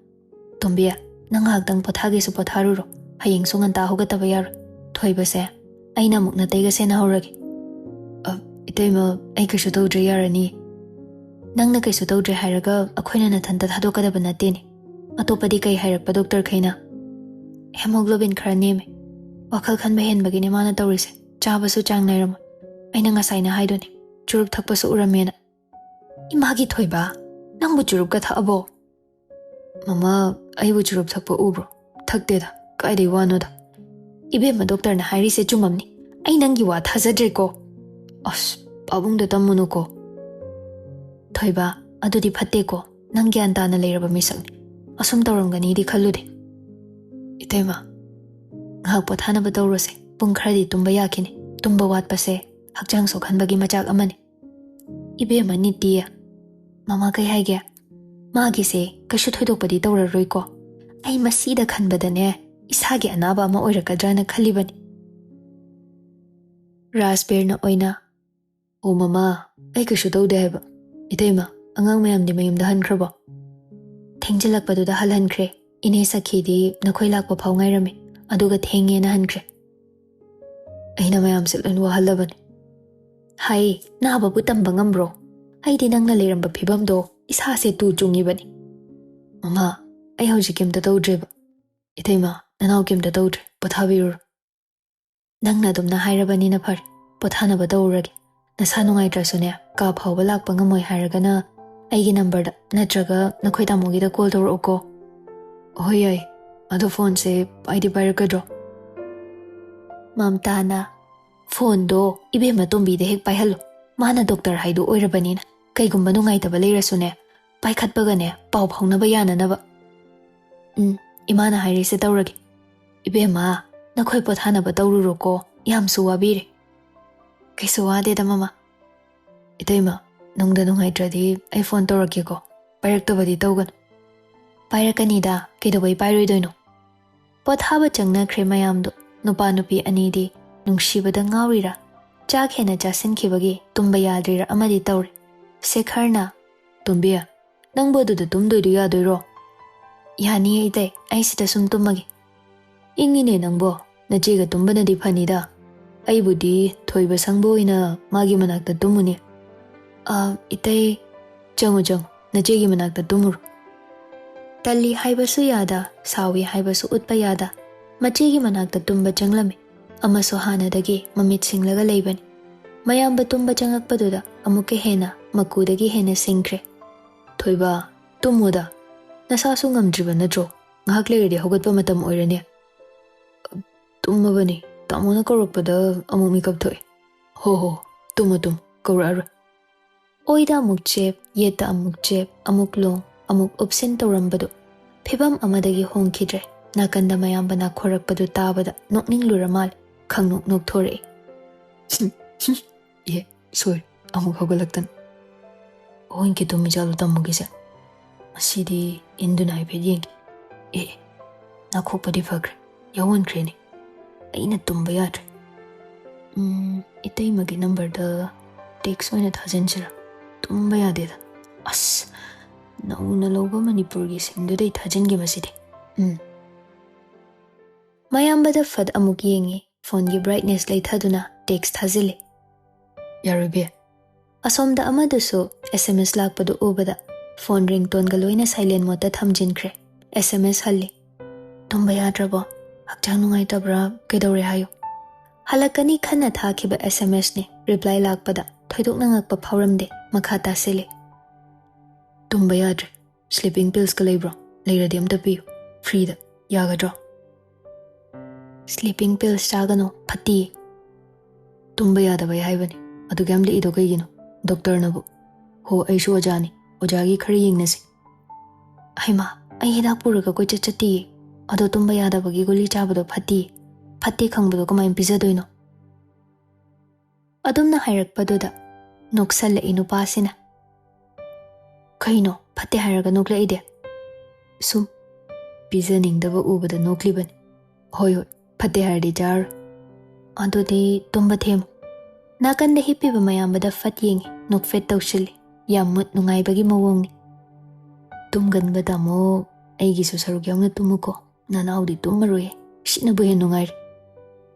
"ꯇꯣꯝꯕꯤ, ꯅꯪ ꯉꯥꯏꯍꯥꯛꯇꯪ ꯄꯣꯊꯥꯒꯦꯁꯨ ꯄꯣꯊꯥꯔꯨꯔꯣ꯫ ꯍꯌꯦꯡꯁꯨ ꯉꯟꯇꯥ ꯍꯧꯒꯠꯇꯕ ꯌꯥꯔꯣꯏ꯫ ꯊꯣꯏꯕꯁꯦ ꯑꯩꯅ ꯑꯃꯨꯛ ꯅꯥꯇꯩꯒ ꯁꯦꯟꯅꯍꯧꯔꯒꯦ꯫" "ꯑ, ꯏꯇꯩꯃ, ꯑꯩ ꯀꯩꯁꯨ ꯇꯧꯗ꯭ꯔꯦ, ꯌꯥꯔꯅꯤ꯫" "ꯅꯪꯅ ꯀꯩꯁꯨ ꯇꯧꯗ꯭ꯔꯦ ꯍꯥꯏꯔꯒ ꯑꯩꯈꯣꯏꯅ ꯅꯊꯟꯇ ꯊꯥꯗꯣꯛꯀꯗꯕ ꯅꯠꯇꯦꯅꯦ꯫ ꯑꯇꯣꯞꯄꯗꯤ ꯀꯩ ꯍꯥꯏꯔꯛꯄ ꯗꯣꯛꯇꯔꯈꯩꯅ?" "ꯍꯦꯃꯣꯒ꯭ꯂꯣꯕꯤꯟ ꯈꯔ ꯅꯦꯝꯃꯦ꯫ ꯋꯥꯈꯜ ꯈꯟꯕ ꯍꯦꯟꯕꯒꯤꯅꯦ ꯃꯥꯅ ꯇꯧꯔꯤꯁꯦ꯫ ꯆꯥꯕꯁꯨ ꯆꯥꯡ ꯅꯥꯏꯔꯝꯃꯣꯏ꯫ ꯑꯩꯅ ꯉꯁꯥꯏꯅ ꯍꯥꯏꯗꯨꯅꯤ, ꯆꯨꯔꯨꯞ ꯊꯛꯄꯁꯨ ꯎꯔꯝꯃꯦꯅ꯫" "ꯏꯃꯥꯒꯤ ꯊꯣꯏꯕ, ꯅꯪꯕꯨ ꯆꯨꯔꯨꯞꯀ ꯊꯛꯑꯕꯣ?" "ꯃꯃꯥ, ꯑꯩꯕꯨ ꯆꯨꯔꯨꯞ ꯊꯛꯄ ꯎꯕ꯭ꯔꯣ? ꯊꯛꯇꯦꯗ, ꯀꯥꯏꯗꯩ ꯋꯥꯅꯣꯗ?" "ꯏꯕꯦꯝꯃ, ꯗꯣꯛꯇꯔꯅ ꯍꯥꯏꯔꯤꯁꯦ ꯆꯨꯝꯃꯝꯅꯤ꯫ ꯑꯩ ꯅꯪꯒꯤ ꯋꯥ ꯊꯥꯖꯗ꯭ꯔꯦꯀꯣ꯫" "ꯑꯁ, ꯄꯥꯕꯨꯡꯗ ꯇꯝꯃꯨꯅꯨꯀꯣ꯫" "ꯊꯣꯏꯕ, ꯑꯗꯨꯗꯤ ꯐꯠꯇꯦꯀꯣ꯫ ꯅꯪ ꯒ꯭ꯌꯥꯟ ꯇꯥꯅ ꯂꯩꯔꯕ ꯃꯤꯁꯛꯅꯤ꯫ ꯑꯁꯨꯝ ꯇꯧꯔꯝꯒꯅꯤꯗꯤ ꯈꯜꯂꯨꯗꯦ꯫" "ꯏꯇꯩꯃ, ꯉꯥꯏꯍꯥꯛ ꯄꯣꯊꯥꯅꯕ ꯇꯧꯔꯣꯁꯦ꯫ ꯄꯨꯡ ꯈꯔꯗꯤ ꯇꯨꯝꯕ ꯌꯥꯈꯤꯅꯤ꯫ ꯇꯨꯝꯕ ꯋꯥꯠꯄꯁꯦ ꯍꯛꯆꯥꯡ ꯁꯣꯛꯍꯟꯕꯒꯤ ꯃꯆꯥꯛ ꯑꯃꯅꯤ꯫" "ꯏꯕꯦꯝꯃ ꯅꯤꯇꯤ, ꯃꯃꯥ ꯀꯩ ꯍꯥꯏꯒꯦ?" "ꯃꯥꯒꯤꯁꯦ ꯀꯩꯁꯨ ꯊꯣꯏꯗꯣꯛꯄꯗꯤ ꯇꯧꯔꯔꯣꯏꯀꯣ꯫ ꯑꯩ ꯃꯁꯤꯗ ꯈꯟꯕꯗꯅꯦ, ꯏꯁꯥꯒꯤ ꯑꯅꯥꯕ ꯑꯃ ꯑꯣꯏꯔꯛꯀꯗ꯭ꯔꯥꯅ ꯈꯜꯂꯤꯕꯅꯤ꯫" ꯔꯥꯖꯕꯤꯔꯅ ꯑꯣꯏꯅ ꯑꯣ ꯃꯃꯥ, ꯑꯩ ꯀꯩꯁꯨ ꯇꯧꯗꯦ ꯍꯥꯏꯕ꯫ ꯏꯇꯩꯃ, ꯑꯉꯥꯡ ꯃꯌꯥꯝꯗꯤ ꯃꯌꯨꯝꯗ ꯍꯟꯈ꯭ꯔꯕꯣ? ꯊꯦꯡꯖꯤꯜꯂꯛꯄꯗꯨꯗ ꯍꯜꯍꯟꯈ꯭ꯔꯦ꯫ ꯏꯅꯦ ꯁꯈꯤꯗꯤ ꯅꯈꯣꯏ ꯂꯥꯛꯄ ꯐꯥꯎ ꯉꯥꯏꯔꯝꯃꯤ, ꯑꯗꯨꯒ ꯊꯦꯡꯉꯦꯅ ꯍꯟꯈ꯭ꯔꯦ꯫ ꯑꯩꯅ ꯃꯌꯥꯝꯁꯦ ꯂꯣꯏ ꯋꯥꯍꯜꯂꯕꯅꯤ꯫ ꯍꯥꯏ, ꯅꯥꯕꯕꯨ ꯇꯝꯕ ꯉꯝꯕ꯭ꯔꯣ? ꯑꯩꯗꯤ ꯅꯪꯅ ꯂꯩꯔꯝꯕ ꯐꯤꯕꯝꯗꯣ ꯏꯁꯥꯁꯦ ꯇꯨ ꯆꯨꯡꯉꯤꯕꯅꯤ꯫ ꯃꯃꯥ, ꯑꯩ ꯍꯧꯖꯤꯛ ꯀꯩꯝꯇ ꯇꯧꯗ꯭ꯔꯦꯕ꯫ ꯏꯇꯩꯃ, ꯅꯅꯥꯎ ꯀꯩꯝꯇ ꯇꯧꯗ꯭ꯔꯦ, ꯄꯣꯊꯥꯕꯤꯔꯨꯔꯣ꯫ ꯅꯪꯅ ꯑꯗꯨꯝꯅ ꯍꯥꯏꯔꯕꯅꯤꯅ ꯐꯔꯦ, ꯄꯣꯊꯥꯅꯕ ꯇꯧꯔꯨꯔꯒꯦ꯫ ꯅꯁꯥ ꯅꯨꯡꯉꯥꯏꯇ꯭ꯔꯁꯨꯅꯦ, ꯀꯥ ꯐꯥꯎꯕ ꯂꯥꯛꯄ ꯉꯝꯃꯣꯏ ꯍꯥꯏꯔꯒꯅ ꯑꯩꯒꯤ ꯅꯝꯕꯔꯗ ꯅꯠꯇ꯭ꯔꯒ ꯅꯈꯣꯏ ꯇꯥꯃꯣꯒꯤꯗ ꯀꯣꯜ ꯇꯧꯔꯛꯎꯀꯣ꯫ ꯍꯣꯏ ꯌꯥꯏ, ꯑꯗꯣ ꯐꯣꯟꯁꯦ ꯄꯥꯏꯗꯤ ꯄꯥꯏꯔꯛꯀꯗ꯭ꯔꯣ? ꯃꯝꯇꯥꯅ, ꯐꯣꯟꯗꯣ ꯏꯕꯦꯝꯃ ꯇꯣꯝꯕꯤꯗ ꯍꯦꯛ ꯄꯥꯏꯍꯜꯂꯨ, ꯃꯥꯅ ꯗꯣꯛꯇꯔ ꯍꯥꯏꯗꯣ ꯑꯣꯏꯔꯕꯅꯤꯅ꯫ ꯀꯩꯒꯨꯝꯕ ꯅꯨꯡꯉꯥꯏꯇꯕ ꯂꯩꯔꯁꯨꯅꯦ, ꯄꯥꯏꯈꯠꯄꯒꯅꯦ ꯄꯥꯎ ꯐꯥꯎꯅꯕ ꯌꯥꯅꯅꯕ꯫ ꯎꯝ, ꯏꯃꯥꯅ ꯍꯥꯏꯔꯤꯁꯦ ꯇꯧꯔꯒꯦ꯫ ꯏꯕꯦꯝꯃ, ꯅꯈꯣꯏ ꯄꯣꯊꯥꯅꯕ ꯇꯧꯔꯨꯔꯣꯀꯣ, ꯌꯥꯝꯁꯨ ꯋꯥꯕꯤꯔꯦ꯫ ꯀꯩꯁꯨ ꯋꯥꯗꯦꯗ ꯃꯃꯥ꯫ ꯏꯇꯩꯃ, ꯅꯨꯡꯗ ꯅꯨꯡꯉꯥꯏꯇ꯭ꯔꯗꯤ ꯑꯩ ꯐꯣꯟ ꯇꯧꯔꯛꯀꯦꯀꯣ, ꯄꯥꯏꯔꯛꯇꯕꯗꯤ ꯇꯧꯒꯅꯨ꯫ ꯄꯥꯏꯔꯛꯀꯅꯤꯗ, ꯀꯩꯗꯧꯕꯩ ꯄꯥꯏꯔꯣꯏꯗꯣꯏꯅꯣ? ꯄꯣꯊꯥꯕ ꯆꯪꯅꯈ꯭ꯔꯦ ꯃꯌꯥꯝꯗꯣ꯫ ꯅꯨꯄꯥ ꯅꯨꯄꯤ ꯑꯅꯤꯗꯤ ꯅꯨꯡꯁꯤꯕꯗ ꯉꯥꯎꯔꯤꯔꯥ, ꯆꯥꯛ ꯍꯦꯟꯅ ꯆꯥꯁꯤꯟꯈꯤꯕꯒꯤ ꯇꯨꯝꯕ ꯌꯥꯗ꯭ꯔꯤꯔꯥ ꯑꯃꯗꯤ ꯇꯧꯔꯦ꯫ ꯁꯦꯈꯔꯅ, "ꯇꯣꯝꯕꯤ, ꯅꯪꯕꯨ ꯑꯗꯨꯗ ꯇꯨꯝꯗꯣꯏꯗꯨ ꯌꯥꯗꯣꯏꯔꯣ?" "ꯌꯥꯅꯤꯌꯦ ꯏꯇꯩ, ꯑꯩ ꯁꯤꯗ ꯁꯨꯝ ꯇꯨꯝꯃꯒꯦ꯫" "ꯏꯪꯉꯤꯅꯦ ꯅꯪꯕꯣ, ꯅꯆꯦꯒ ꯇꯨꯝꯕꯅꯗꯤ ꯐꯅꯤꯗ꯫ ꯑꯩꯕꯨꯗꯤ ꯊꯣꯏꯕ ꯁꯪꯕ ꯑꯣꯏꯅ ꯃꯥꯒꯤ ꯃꯅꯥꯛꯇ ꯇꯨꯝꯃꯨꯅꯤ꯫" "ꯑ, ꯏꯇꯩ, ꯆꯪꯉꯨ ꯆꯪꯉꯨ, ꯅꯆꯦꯒꯤ ꯃꯅꯥꯛꯇ ꯇꯨꯝꯃꯨꯔꯣ꯫" ꯇꯜꯂꯤ ꯍꯥꯏꯕꯁꯨ ꯌꯥꯗ, ꯁꯥꯎꯏ ꯍꯥꯏꯕꯁꯨ ꯎꯠꯄ ꯌꯥꯗ, ꯃꯆꯦꯒꯤ ꯃꯅꯥꯛꯇ ꯇꯨꯝꯕ ꯆꯪꯂꯝꯃꯤ꯫ ꯑꯃꯁꯨ ꯍꯥꯟꯅꯗꯒꯤ ꯃꯃꯤꯠ ꯁꯤꯡꯂꯒ ꯂꯩꯕꯅꯤ꯫ ꯃꯌꯥꯝꯕ ꯇꯨꯝꯕ ꯆꯪꯉꯛꯄꯗꯨꯗ ꯑꯃꯨꯛꯀ ꯍꯦꯟꯅ ꯃꯀꯨꯗꯒꯤ ꯍꯦꯟꯅ ꯁꯤꯡꯈ꯭ꯔꯦ꯫ "ꯊꯣꯏꯕ, ꯇꯨꯝꯃꯨꯗ꯫ ꯅꯁꯥꯁꯨ ꯉꯝꯗ꯭ꯔꯤꯕ ꯅꯠꯇ꯭ꯔꯣ? ꯉꯥꯏꯍꯥꯛ ꯂꯩꯔꯗꯤ ꯍꯧꯒꯠꯄ ꯃꯇꯝ ꯑꯣꯏꯔꯅꯤ꯫" "ꯇꯨꯝꯃꯕꯅꯤ꯫ ꯇꯥꯃꯣꯅ ꯀꯧꯔꯛꯄꯗ ꯑꯃꯨꯛ ꯃꯤꯀꯞ ꯊꯣꯛꯑꯦ꯫" "ꯍꯣ ꯍꯣ, ꯇꯨꯝꯃꯨ ꯇꯨꯝꯃꯨ, ꯀꯧꯔꯛꯑꯔꯣꯏ꯫" ꯑꯣꯏꯗ ꯑꯃꯨꯛ ꯆꯦꯞ, ꯌꯦꯠꯇ ꯑꯃꯨꯛ ꯆꯦꯞ, ꯑꯃꯨꯛ ꯂꯣꯡ, ꯑꯃꯨꯛ ꯎꯞꯁꯤꯟ ꯇꯧꯔꯝꯕꯗꯨ ꯐꯤꯕꯝ ꯑꯃꯗꯒꯤ ꯍꯣꯡꯈꯤꯗ꯭ꯔꯦ꯫ ꯅꯥꯀꯟꯗ ꯃꯌꯥꯝꯕ ꯅꯥꯈꯣꯔꯛꯄꯗꯨ ꯇꯥꯕꯗ ꯅꯣꯛꯅꯤꯡꯂꯨꯔ ꯃꯥꯜꯂꯦ꯫ ꯈꯪꯅꯣꯛ ꯅꯣꯛꯊꯣꯔꯛꯏ꯫ "ꯑꯦ, ꯁꯣꯏ, ꯑꯃꯨꯛ ꯍꯧꯒꯠꯂꯛꯇꯅ꯫ ꯍꯣꯏ, ꯀꯩ ꯇꯨꯝꯃꯤꯖꯥꯠꯂꯣ ꯇꯥꯃꯣꯒꯤꯁꯦ? ꯉꯁꯤꯗꯤ ꯏꯟꯗꯨꯅ ꯍꯥꯏꯐꯦꯠ ꯌꯦꯡꯒꯦ꯫ ꯑꯦ, ꯑꯦ, ꯅꯥꯈꯣꯛꯄꯗꯤ ꯐꯈ꯭ꯔꯦ, ꯌꯥꯎꯍꯟꯈ꯭ꯔꯦꯅꯦ꯫ ꯑꯩꯅ ꯇꯨꯝꯕ ꯌꯥꯗ꯭ꯔꯦ꯫ ꯎꯝ, ꯏꯇꯩꯃꯒꯤ ꯅꯝꯕꯔꯗ ꯇꯦꯛꯁ ꯑꯣꯏꯅ ꯊꯥꯖꯤꯟꯁꯤꯔꯥ? ꯇꯨꯝꯕ ꯌꯥꯗꯦꯗ꯫ ꯑꯁ, ꯅꯧꯅ ꯂꯧꯕ ꯃꯅꯤꯄꯨꯔꯒꯤ ꯁꯤꯝꯗꯨꯗꯩ ꯊꯥꯖꯤꯟꯒꯦ ꯃꯁꯤꯗꯤ꯫ ꯎꯝ꯫ ꯃꯌꯥꯝꯕꯗ ꯐꯠ ꯑꯃꯨꯛ ꯌꯦꯡꯉꯤ, ꯐꯣꯟꯒꯤ ꯕ꯭ꯔꯥꯏꯠꯅꯦꯁ ꯂꯩꯊꯗꯨꯅ ꯇꯦꯛꯁ ꯊꯥꯖꯤꯜꯂꯤ꯫ ꯌꯥꯔꯣꯏꯕꯤ꯫ ꯑꯁꯣꯝꯗ ꯑꯃꯗꯨꯁꯨ ꯑꯦꯁ ꯑꯦꯝ ꯑꯦꯁ ꯂꯥꯛꯄꯗꯨ ꯎꯕꯗ ꯐꯣꯟ ꯔꯤꯡꯇꯣꯟꯒ ꯂꯣꯏꯅ ꯁꯥꯏꯂꯦꯟ ꯃꯣꯗꯇ ꯊꯝꯖꯤꯟꯈ꯭ꯔꯦ꯫ ꯑꯦꯁ ꯑꯦꯝ ꯑꯦꯁ ꯍꯜꯂꯤ꯫ "ꯇꯨꯝꯕ ꯌꯥꯗ꯭ꯔꯕꯣ? ꯍꯛꯆꯥꯡ ꯅꯨꯡꯉꯥꯏꯇꯕ꯭ꯔꯥ? ꯀꯩꯗꯧꯔꯦ ꯍꯥꯏꯌꯨ?" ꯍꯜꯂꯛꯀꯅꯤ ꯈꯟꯅ ꯊꯥꯈꯤꯕ ꯑꯦꯁ ꯑꯦꯝ ꯑꯦꯁꯅꯤ꯫ ꯔꯤꯄ꯭ꯂꯥꯏ ꯂꯥꯛꯄꯗ ꯊꯣꯏꯗꯣꯛꯅ ꯉꯛꯄ ꯐꯥꯎꯔꯝꯗꯦ꯫ ꯃꯈꯥ ꯇꯥꯁꯤꯜꯂꯤ꯫ "ꯇꯨꯝꯕ ꯌꯥꯗ꯭ꯔꯦ꯫ ꯁ꯭ꯂꯤꯄꯤꯡ ꯄꯤꯜꯁꯀ ꯂꯩꯕ꯭ꯔꯣ? ꯂꯩꯔꯗꯤ ꯑꯝꯇ ꯄꯤꯌꯨ꯫ ꯐ꯭ꯔꯤꯗ꯫ ꯌꯥꯒꯗ꯭ꯔꯣ?" "ꯁ꯭ꯂꯤꯄꯤꯡ ꯄꯤꯜꯁ ꯆꯥꯒꯅꯣ, ꯐꯠꯇꯤꯌꯦ꯫" "ꯇꯨꯝꯕ ꯌꯥꯗꯕꯩ ꯍꯥꯏꯕꯅꯤ꯫ ꯑꯗꯨꯛ ꯌꯥꯝ ꯂꯤꯛꯏꯗꯣ ꯀꯩꯒꯤꯅꯣ? ꯗꯣꯛꯇꯔꯅꯕꯨ?" "ꯍꯣ, ꯑꯩꯁꯨ ꯑꯣꯖꯥꯅꯤ꯫ ꯑꯣꯖꯥꯒꯤ ꯈꯔ ꯌꯦꯡꯅꯁꯤ꯫" "ꯍꯩꯃꯥ, ꯑꯩ ꯍꯤꯗꯥꯛ ꯄꯨꯔꯒ ꯀꯣꯏꯆꯠ ꯆꯠꯇꯤꯌꯦ꯫ ꯑꯗꯣ ꯇꯨꯝꯕ ꯌꯥꯗꯕꯒꯤ ꯒꯨꯂꯤ ꯆꯥꯕꯗꯣ ꯐꯠꯇꯤꯌꯦ꯫ ꯐꯠꯇꯦ ꯈꯪꯕꯗꯣ ꯀꯃꯥꯏꯅ ꯄꯤꯖꯗꯣꯏꯅꯣ?" ꯑꯗꯨꯝꯅ ꯍꯥꯏꯔꯛꯄꯗꯨꯗ ꯅꯣꯛꯁꯜꯂꯛꯏ ꯅꯨꯄꯥꯁꯤꯅ꯫ "ꯀꯩꯅꯣ ꯐꯠꯇꯦ ꯍꯥꯏꯔꯒ ꯅꯣꯛꯂꯛꯏꯗꯤ?" "ꯁꯨꯝ ꯄꯤꯖꯅꯤꯡꯗꯕ ꯎꯕꯗ ꯅꯣꯛꯂꯤꯕꯅꯤ꯫" "ꯍꯣꯏ ꯍꯣꯏ, ꯐꯠꯇꯦ ꯍꯥꯏꯔꯗꯤ ꯆꯥꯔꯣꯏ꯫" "ꯑꯗꯨꯗꯤ ꯇꯨꯝꯕ ꯊꯦꯝꯃꯨ꯫" ꯅꯥꯀꯟꯗ ꯍꯤꯞꯄꯤꯕ ꯃꯌꯥꯝꯕꯗ ꯐꯠ ꯌꯦꯡꯉꯤ, ꯅꯣꯛꯐꯦꯠ ꯇꯧꯁꯤꯜꯂꯤ꯫ ꯌꯥꯝ ꯃꯨꯠ ꯅꯨꯡꯉꯥꯏꯕꯒꯤ ꯃꯑꯣꯡꯅꯤ꯫ "ꯇꯨꯝꯒꯟꯕ ꯇꯥꯃꯣ, ꯑꯩꯒꯤꯁꯨ ꯁꯔꯨꯛ ꯌꯥꯎꯅ ꯇꯨꯝꯃꯨꯀꯣ꯫ ꯅꯅꯥꯎꯗꯤ ꯇꯨꯝꯃꯔꯣꯏꯌꯦ꯫ ꯁꯤꯅꯕꯨ ꯍꯦꯟꯅ ꯅꯨꯡꯉꯥꯏꯔꯦ꯫"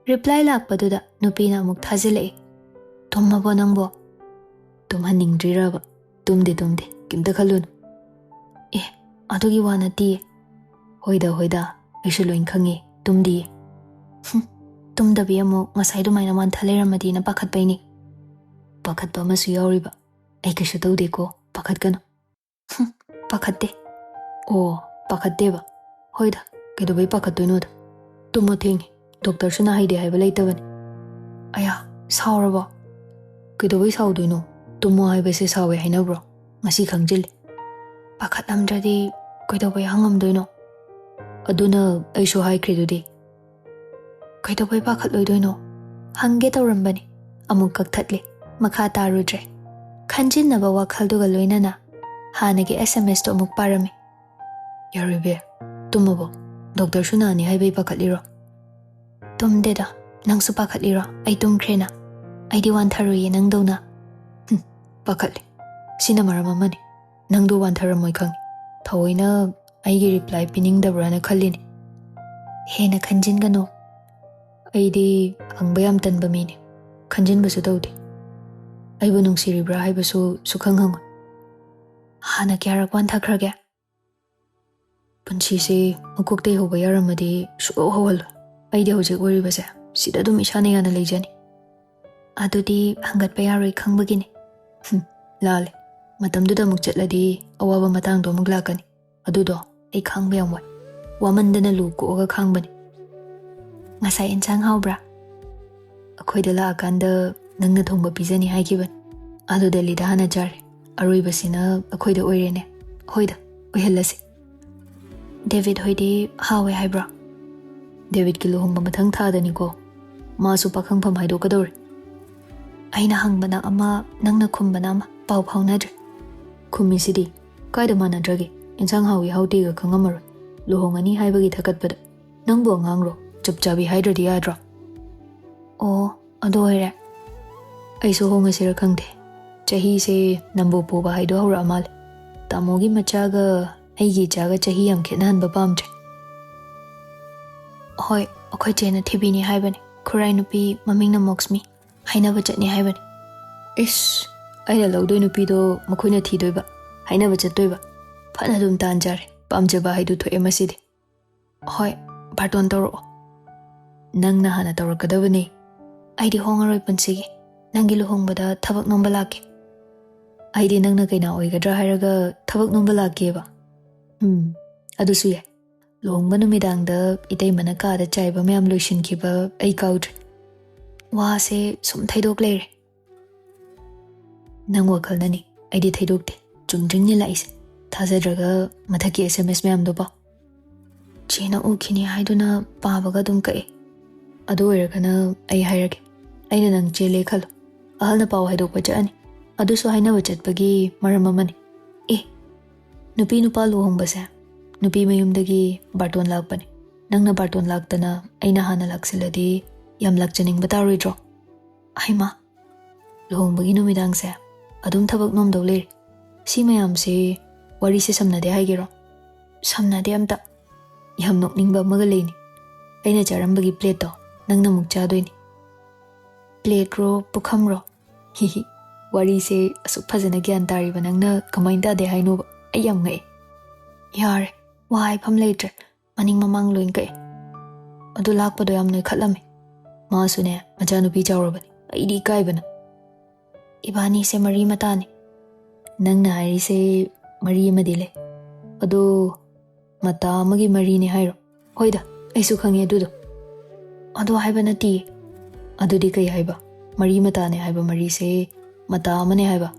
ꯔꯤꯄ꯭ꯂꯥꯏ ꯂꯥꯛꯄꯗꯨꯗ ꯅꯨꯄꯤꯅ ꯑꯃꯨꯛ ꯊꯥꯖꯤꯜꯂꯛꯏ꯫ "ꯇꯨꯝꯃꯕꯣ ꯅꯪꯕꯣ?" "ꯇꯨꯝꯍꯟꯅꯤꯡꯗ꯭ꯔꯤꯔꯕ?" "ꯇꯨꯝꯗꯦ, ꯇꯨꯝꯗꯦ, ꯀꯩꯝꯇ ꯈꯜꯂꯨꯅꯨ꯫" "ꯑꯦ, ꯑꯗꯨꯒꯤ ꯋꯥ ꯅꯠꯇꯤꯌꯦ꯫" "ꯍꯣꯏꯗ, ꯍꯣꯏꯗ, ꯑꯩꯁꯨ ꯂꯣꯏ ꯈꯪꯉꯦ, ꯇꯨꯝꯗꯤꯌꯦ꯫" "ꯍꯨꯝ, ꯇꯨꯝꯗꯕꯤ ꯑꯃꯨꯛ ꯉꯁꯥꯏ ꯑꯗꯨꯃꯥꯏꯅ ꯋꯥꯟꯊ ꯂꯩꯔꯝꯃꯗꯤꯅ ꯄꯥꯈꯠꯄꯩꯅꯤ꯫" "ꯄꯥꯈꯠꯄ ꯑꯃꯁꯨ ꯌꯥꯎꯔꯤꯕ? ꯑꯩ ꯀꯩꯁꯨ ꯇꯧꯗꯦꯀꯣ, ꯄꯥꯈꯠꯀꯅꯨ꯫" "ꯍꯨꯝ, ꯄꯥꯈꯠꯇꯦ꯫" "ꯑꯣ, ꯄꯥꯈꯠꯇꯦꯕ? ꯍꯣꯏꯗ, ꯀꯩꯗꯧꯕꯩ ꯄꯥꯈꯠꯇꯣꯏꯅꯣꯗ? ꯇꯨꯝꯃꯣ ꯊꯦꯡꯉꯦ, ꯗꯣꯛꯇꯔꯁꯨ ꯅꯥꯍꯩꯗꯦ ꯍꯥꯏꯕ ꯂꯩꯇꯕꯅꯤ꯫" "ꯑꯌꯥ, ꯁꯥꯎꯔꯕꯣ?" "ꯀꯩꯗꯧꯕꯩ ꯁꯥꯎꯗꯣꯏꯅꯣ? ꯇꯨꯝꯃꯣ ꯍꯥꯏꯕꯁꯦ ꯁꯥꯎꯋꯦ ꯍꯥꯏꯅꯕ꯭ꯔꯣ? ꯉꯁꯤ ꯈꯪꯖꯤꯜꯂꯤ꯫" "ꯄꯥꯈꯠꯂꯝꯗ꯭ꯔꯗꯤ ꯀꯩꯗꯧꯕꯩ ꯍꯪꯉꯝꯗꯣꯏꯅꯣ?" "ꯑꯗꯨꯅ ꯑꯩꯁꯨ ꯍꯥꯏꯈ꯭ꯔꯤꯗꯨꯗꯤ꯫" "ꯀꯩꯗꯧꯕꯩ ꯄꯥꯈꯠꯂꯣꯏꯗꯣꯏꯅꯣ? ꯍꯪꯒꯦ ꯇꯧꯔꯝꯕꯅꯤ꯫" ꯑꯃꯨꯛ ꯀꯛꯊꯠꯂꯤ꯫ ꯃꯈꯥ ꯇꯥꯔꯨꯗ꯭ꯔꯦ꯫ ꯈꯟꯖꯤꯟꯅꯕ ꯋꯥꯈꯜꯗꯨꯒ ꯂꯣꯏꯅꯅ ꯍꯥꯟꯅꯒꯤ ꯑꯦꯁ ꯑꯦꯝ ꯑꯦꯁꯇꯣ ꯑꯃꯨꯛ ꯄꯥꯔꯝꯃꯤ꯫ "ꯌꯥꯔꯣꯏꯕꯦ, ꯇꯨꯝꯃꯕꯣ? ꯗꯣꯛꯇꯔꯁꯨ ꯅꯥꯅꯤ ꯍꯥꯏꯕꯩ ꯄꯥꯈꯠꯂꯤꯔꯣ?" "ꯇꯨꯝꯗꯦꯗ, ꯅꯪꯁꯨ ꯄꯥꯈꯠꯂꯤꯔꯣ? ꯑꯩ ꯇꯨꯝꯈ꯭ꯔꯦꯅ꯫ ꯑꯩꯗꯤ ꯋꯥꯟꯊꯔꯣꯏꯌꯦ ꯅꯪꯗꯧꯅ꯫ ꯄꯥꯈꯠꯂꯤ꯫ ꯁꯤꯅ ꯃꯔꯝ ꯑꯃꯅꯤ꯫ ꯅꯪꯗꯣ ꯋꯥꯟꯊꯔꯝꯃꯣꯏ ꯈꯪꯉꯤ꯫ ꯊꯑꯣꯏꯅ ꯑꯩꯒꯤ ꯔꯤꯄ꯭ꯂꯥꯏ ꯄꯤꯅꯤꯡꯗꯕ꯭ꯔꯥꯅ ꯈꯜꯂꯤꯅꯤ꯫ ꯍꯦꯟꯅ ꯈꯟꯖꯤꯟꯒꯅꯨ꯫ ꯑꯩꯗꯤ ꯍꯪꯕ ꯌꯥꯝ ꯇꯟꯕ ꯃꯤꯅꯤ꯫ ꯈꯟꯖꯤꯟꯕꯁꯨ ꯇꯧꯗꯦ꯫ ꯑꯩꯕꯨ ꯅꯨꯡꯁꯤꯔꯤꯕ꯭ꯔꯥ ꯍꯥꯏꯕꯁꯨ ꯁꯨꯈꯪ ꯍꯪꯉꯣꯏ꯫ ꯍꯥꯟꯅ ꯀꯌꯥꯔꯛ ꯋꯥꯟꯊꯈ꯭ꯔꯒꯦ? ꯄꯨꯟꯁꯤꯁꯦ ꯃꯀꯣꯛꯇꯩ ꯍꯧꯕ ꯌꯥꯔꯝꯃꯗꯤ ꯁꯨꯛꯍꯧ ꯍꯧꯍꯜꯂꯣꯏ꯫ ꯑꯩꯗꯤ ꯍꯧꯖꯤꯛ ꯑꯣꯏꯔꯤꯕꯁꯦ ꯁꯤꯗ ꯑꯗꯨꯝ ꯏꯁꯥꯅ ꯌꯥꯅ ꯂꯩꯖꯅꯤ꯫ ꯑꯗꯨꯗꯤ ꯍꯪꯒꯠꯄ ꯌꯥꯔꯣꯏ ꯈꯪꯕꯒꯤꯅꯤ꯫ ꯍꯨꯝ, ꯂꯥꯜꯂꯦ꯫ ꯃꯇꯝꯗꯨꯗ ꯑꯃꯨꯛ ꯆꯠꯂꯗꯤ ꯑꯋꯥꯕ ꯃꯇꯥꯡꯗꯣ ꯑꯃꯨꯛ ꯂꯥꯛꯀꯅꯤ꯫ ꯑꯗꯨꯗꯣ ꯑꯩ ꯈꯥꯡꯕ ꯌꯥꯝ ꯋꯥꯏ꯫ ꯋꯥꯃꯟꯗꯅ ꯂꯨ ꯀꯣꯛꯑꯒ ꯈꯥꯡꯕꯅꯤ꯫ ꯉꯁꯥꯏ ꯏꯟꯁꯥꯡ ꯍꯥꯎꯕ꯭ꯔꯥ? ꯑꯩꯈꯣꯏꯗ ꯂꯥꯛꯑꯀꯥꯟꯗ ꯅꯪꯅ ꯊꯣꯡꯕ ꯄꯤꯖꯅꯤ ꯍꯥꯏꯈꯤꯕꯅꯤ꯫ ꯑꯗꯨ ꯗꯦꯜꯂꯤꯗ ꯍꯥꯟꯅ ꯆꯥꯔꯦ꯫ ꯑꯔꯣꯏꯕꯁꯤꯅ ꯑꯩꯈꯣꯏꯗ ꯑꯣꯏꯔꯦꯅꯦ꯫ ꯍꯣꯏꯗ, ꯑꯣꯏꯍꯜꯂꯁꯤ꯫ ꯗꯦꯕꯤꯠ ꯍꯣꯏꯗꯤ ꯍꯥꯎꯋꯦ ꯍꯥꯏꯕ꯭ꯔꯣ? ꯗꯦꯕꯤꯠꯀꯤ ꯂꯨꯍꯣꯡꯕ ꯃꯊꯪ ꯊꯥꯗꯅꯤꯀꯣ꯫ ꯃꯥꯁꯨ ꯄꯥꯈꯪꯐꯝ ꯍꯥꯏꯗꯣꯛꯀꯗꯧꯔꯦ꯫ ꯑꯩꯅ ꯍꯪꯕꯅ ꯑꯃ, ꯅꯪꯅ ꯈꯨꯝꯕꯅ ꯑꯃ, ꯄꯥꯎ ꯐꯥꯎꯅꯗ꯭ꯔꯦ꯫ ꯈꯨꯝꯃꯤꯁꯤꯗꯤ꯫ ꯀꯥꯏꯗ ꯃꯥꯟꯅꯗ꯭ꯔꯒꯦ? ꯏꯟꯁꯥꯡ ꯍꯥꯎꯏ ꯍꯥꯎꯇꯦꯒ ꯈꯪꯉꯝꯃꯔꯣꯏ꯫ ꯂꯨꯍꯣꯡꯉꯅꯤ ꯍꯥꯏꯕꯒꯤ ꯊꯥꯒꯠꯄꯗ꯫ ꯅꯪꯕꯨ ꯑꯉꯥꯡꯔꯣ? ꯆꯞ ꯆꯥꯕꯤ ꯍꯥꯏꯗ꯭ꯔꯗꯤ ꯌꯥꯗ꯭ꯔꯣ? ꯑꯣ, ꯑꯗꯨ ꯑꯣꯏꯔꯦ꯫ ꯑꯩꯁꯨ ꯍꯣꯡꯉꯁꯤꯔ ꯈꯪꯗꯦ꯫ ꯆꯍꯤꯁꯦ ꯅꯝꯕꯨ ꯄꯨꯕ ꯍꯥꯏꯗꯣ ꯍꯧꯔꯛꯑ ꯃꯥꯜꯂꯦ꯫ ꯇꯥꯃꯣꯒꯤ ꯃꯆꯥꯒ ꯑꯩꯒꯤ ꯏꯆꯥꯒ ꯆꯍꯤ ꯌꯥꯝ ꯈꯦꯠꯅꯍꯟꯕ ꯄꯥꯝꯗ꯭ꯔꯦ꯫ ꯍꯣꯏ, ꯑꯩꯈꯣꯏ ꯆꯦꯅ ꯊꯤꯕꯤꯅꯤ ꯍꯥꯏꯕꯅꯤ꯫ ꯈꯨꯔꯥꯏ ꯅꯨꯄꯤ ꯃꯃꯤꯡꯅ ꯃꯣꯛꯁꯃꯤ꯫ ꯍꯥꯏꯅꯕ ꯆꯠꯅꯤ ꯍꯥꯏꯕꯅꯤ꯫ ꯏꯁ, ꯑꯩꯅ ꯂꯧꯗꯣꯏ ꯅꯨꯄꯤꯗꯣ ꯃꯈꯣꯏꯅ ꯊꯤꯗꯣꯏꯕ, ꯍꯥꯏꯅꯕ ꯆꯠꯇꯣꯏꯕ꯫ ꯐꯅ ꯑꯗꯨꯝ ꯇꯥꯟ ꯆꯥꯔꯦ꯫ ꯄꯥꯝꯖꯕ ꯍꯥꯏꯗꯨ ꯊꯣꯛꯑꯦ ꯃꯁꯤꯗꯤ꯫ ꯍꯣꯏ, ꯕꯥꯔꯇꯣꯟ ꯇꯧꯔꯛꯑꯣ꯫ ꯅꯪꯅ ꯍꯥꯟꯅ ꯇꯧꯔꯛꯀꯗꯕꯅꯤ꯫ ꯑꯩꯗꯤ ꯍꯣꯡꯉꯔꯣꯏ ꯄꯨꯟꯁꯤꯒꯤ꯫ ꯅꯪꯒꯤ ꯂꯨꯍꯣꯡꯕꯗ ꯊꯕꯛ ꯅꯣꯝꯕ ꯂꯥꯛꯀꯦ꯫ ꯑꯩꯗꯤ ꯅꯪꯅ ꯀꯩꯅꯥ ꯑꯣꯏꯒꯗ꯭ꯔꯥ ꯍꯥꯏꯔꯒ ꯊꯕꯛ ꯅꯣꯝꯕ ꯂꯥꯛꯀꯦꯕ꯫ ꯎꯝ, ꯑꯗꯨꯁꯨ ꯌꯥꯏ꯫ ꯂꯨꯍꯣꯡꯕ ꯅꯨꯃꯤꯗꯥꯡꯗ ꯏꯇꯩꯃꯅ ꯀꯥꯗ ꯆꯥꯏꯕ ꯃꯌꯥꯝ ꯂꯣꯏꯁꯤꯟꯈꯤꯕ ꯑꯩ ꯀꯥꯎꯗ꯭ꯔꯦ꯫ ꯋꯥꯁꯦ ꯁꯨꯝ ꯊꯩꯗꯣꯛ ꯂꯩꯔꯦ꯫ ꯅꯪ ꯋꯥꯈꯜꯅꯅꯤ, ꯑꯩꯗꯤ ꯊꯩꯗꯣꯛꯇꯦ꯫ ꯆꯨꯝꯗ꯭ꯔꯤꯡꯅꯦ ꯂꯥꯛꯏꯁꯦ꯫ ꯊꯥꯖꯗ꯭ꯔꯒ ꯃꯊꯛꯀꯤ S M S ꯃꯌꯥꯝꯗꯣ ꯄꯥꯎ꯫ ꯆꯦꯅ ꯎꯈꯤꯅꯤ ꯍꯥꯏꯗꯨꯅ ꯄꯥꯕꯒ ꯑꯗꯨꯝ ꯀꯛꯑꯦ꯫ ꯑꯗꯨ ꯑꯣꯏꯔꯒꯅ ꯑꯩ ꯍꯥꯏꯔꯒꯦ꯫ ꯑꯩꯅ ꯅꯪ ꯆꯦꯜꯂꯦ ꯈꯜꯂꯣ꯫ ꯑꯍꯜꯅ ꯄꯥꯎ ꯍꯥꯏꯗꯣꯛꯄ ꯆꯠꯂꯅꯤ꯫ ꯑꯗꯨꯁꯨ ꯍꯥꯏꯅꯕ ꯆꯠꯄꯒꯤ ꯃꯔꯝ ꯑꯃꯅꯤ꯫ ꯑꯦ, ꯅꯨꯄꯤ ꯅꯨꯄꯥ ꯂꯨꯍꯣꯡꯕꯁꯦ ꯅꯨꯄꯤ ꯃꯌꯨꯝꯗꯒꯤ ꯕꯥꯔꯇꯣꯟ ꯂꯥꯛꯄꯅꯤ꯫ ꯅꯪꯅ ꯕꯥꯔꯇꯣꯟ ꯂꯥꯛꯇꯅ ꯑꯩꯅ ꯍꯥꯟꯅ ꯂꯥꯛꯁꯤꯜꯂꯗꯤ ꯌꯥꯝ ꯂꯥꯛꯆꯅꯤꯡꯕ ꯇꯥꯔꯣꯏꯗ꯭ꯔꯣ? ꯍꯩꯃꯥ, ꯂꯨꯍꯣꯡꯕꯒꯤ ꯅꯨꯃꯤꯗꯥꯡꯁꯦ ꯑꯗꯨꯝ ꯊꯕꯛ ꯅꯣꯝꯗꯧ ꯂꯩꯔꯦ꯫ ꯁꯤ ꯃꯌꯥꯝꯁꯦ ꯋꯥꯔꯤꯁꯦ ꯁꯝꯅꯗꯦ ꯍꯥꯏꯒꯦꯔꯣ? ꯁꯝꯅꯗꯦ ꯑꯝꯇ꯫ ꯌꯥꯝ ꯅꯣꯛꯅꯤꯡꯕ ꯑꯃꯒ ꯂꯩꯅꯤ꯫ ꯑꯩꯅ ꯆꯥꯔꯝꯕꯒꯤ ꯄ꯭ꯂꯦꯠꯇꯣ ꯅꯪꯅ ꯑꯃꯨꯛ ꯆꯥꯗꯣꯏꯅꯤ꯫ ꯄ꯭ꯂꯦꯠꯔꯣ, ꯄꯨꯈꯝꯔꯣ? ꯍꯤꯍꯤ꯫ ꯋꯥꯔꯤꯁꯦ ꯑꯁꯨꯛ ꯐꯖꯅ ꯒ꯭ꯌꯥꯟ ꯇꯥꯔꯤꯕ ꯅꯪꯅ ꯀꯃꯥꯏꯅ ꯇꯥꯗꯦ ꯍꯥꯏꯅꯣꯕ? ꯑꯩ ꯌꯥꯝ ꯉꯛꯑꯦ꯫ ꯌꯥꯔꯦ, ꯋꯥ ꯍꯥꯏꯐꯝ ꯂꯩꯇ꯭ꯔꯦ꯫ ꯃꯅꯤꯡ ꯃꯃꯥꯡ ꯂꯣꯏ ꯀꯛꯑꯦ꯫ ꯑꯗꯨ ꯂꯥꯛꯄꯗꯣ ꯌꯥꯝ ꯅꯣꯏꯈꯠꯂꯝꯃꯦ꯫ ꯃꯥꯁꯨꯅꯦ, ꯃꯆꯥꯅꯨꯄꯤ ꯆꯥꯎꯔꯕꯅꯤ꯫ ꯑꯩꯗꯤ ꯏꯀꯥꯏꯕꯅ꯫ ꯏꯕꯥꯅꯤꯁꯦ ꯃꯔꯤ ꯃꯇꯥꯅꯤ꯫ ꯅꯪꯅ ꯍꯥꯏꯔꯤꯁꯦ ꯃꯔꯤ ꯑꯃꯗꯤ ꯂꯩ꯫ ꯑꯗꯣ ꯃꯇꯥ ꯑꯃꯒꯤ ꯃꯔꯤꯅꯦ ꯍꯥꯏꯔꯣ? ꯍꯣꯏꯗ, ꯑꯩꯁꯨ ꯈꯪꯉꯦ ꯑꯗꯨꯗꯣ꯫ ꯑꯗꯨ ꯍꯥꯏꯕ ꯅꯠꯇꯤꯌꯦ꯫ ꯑꯗꯨꯗꯤ ꯀꯩ ꯍꯥꯏꯕ? ꯃꯔꯤ ꯃꯇꯥꯅꯦ ꯍꯥꯏꯕ ꯃꯔꯤꯁꯦ ꯃꯇꯥ ꯑꯃꯅꯦ ꯍꯥꯏꯕ꯫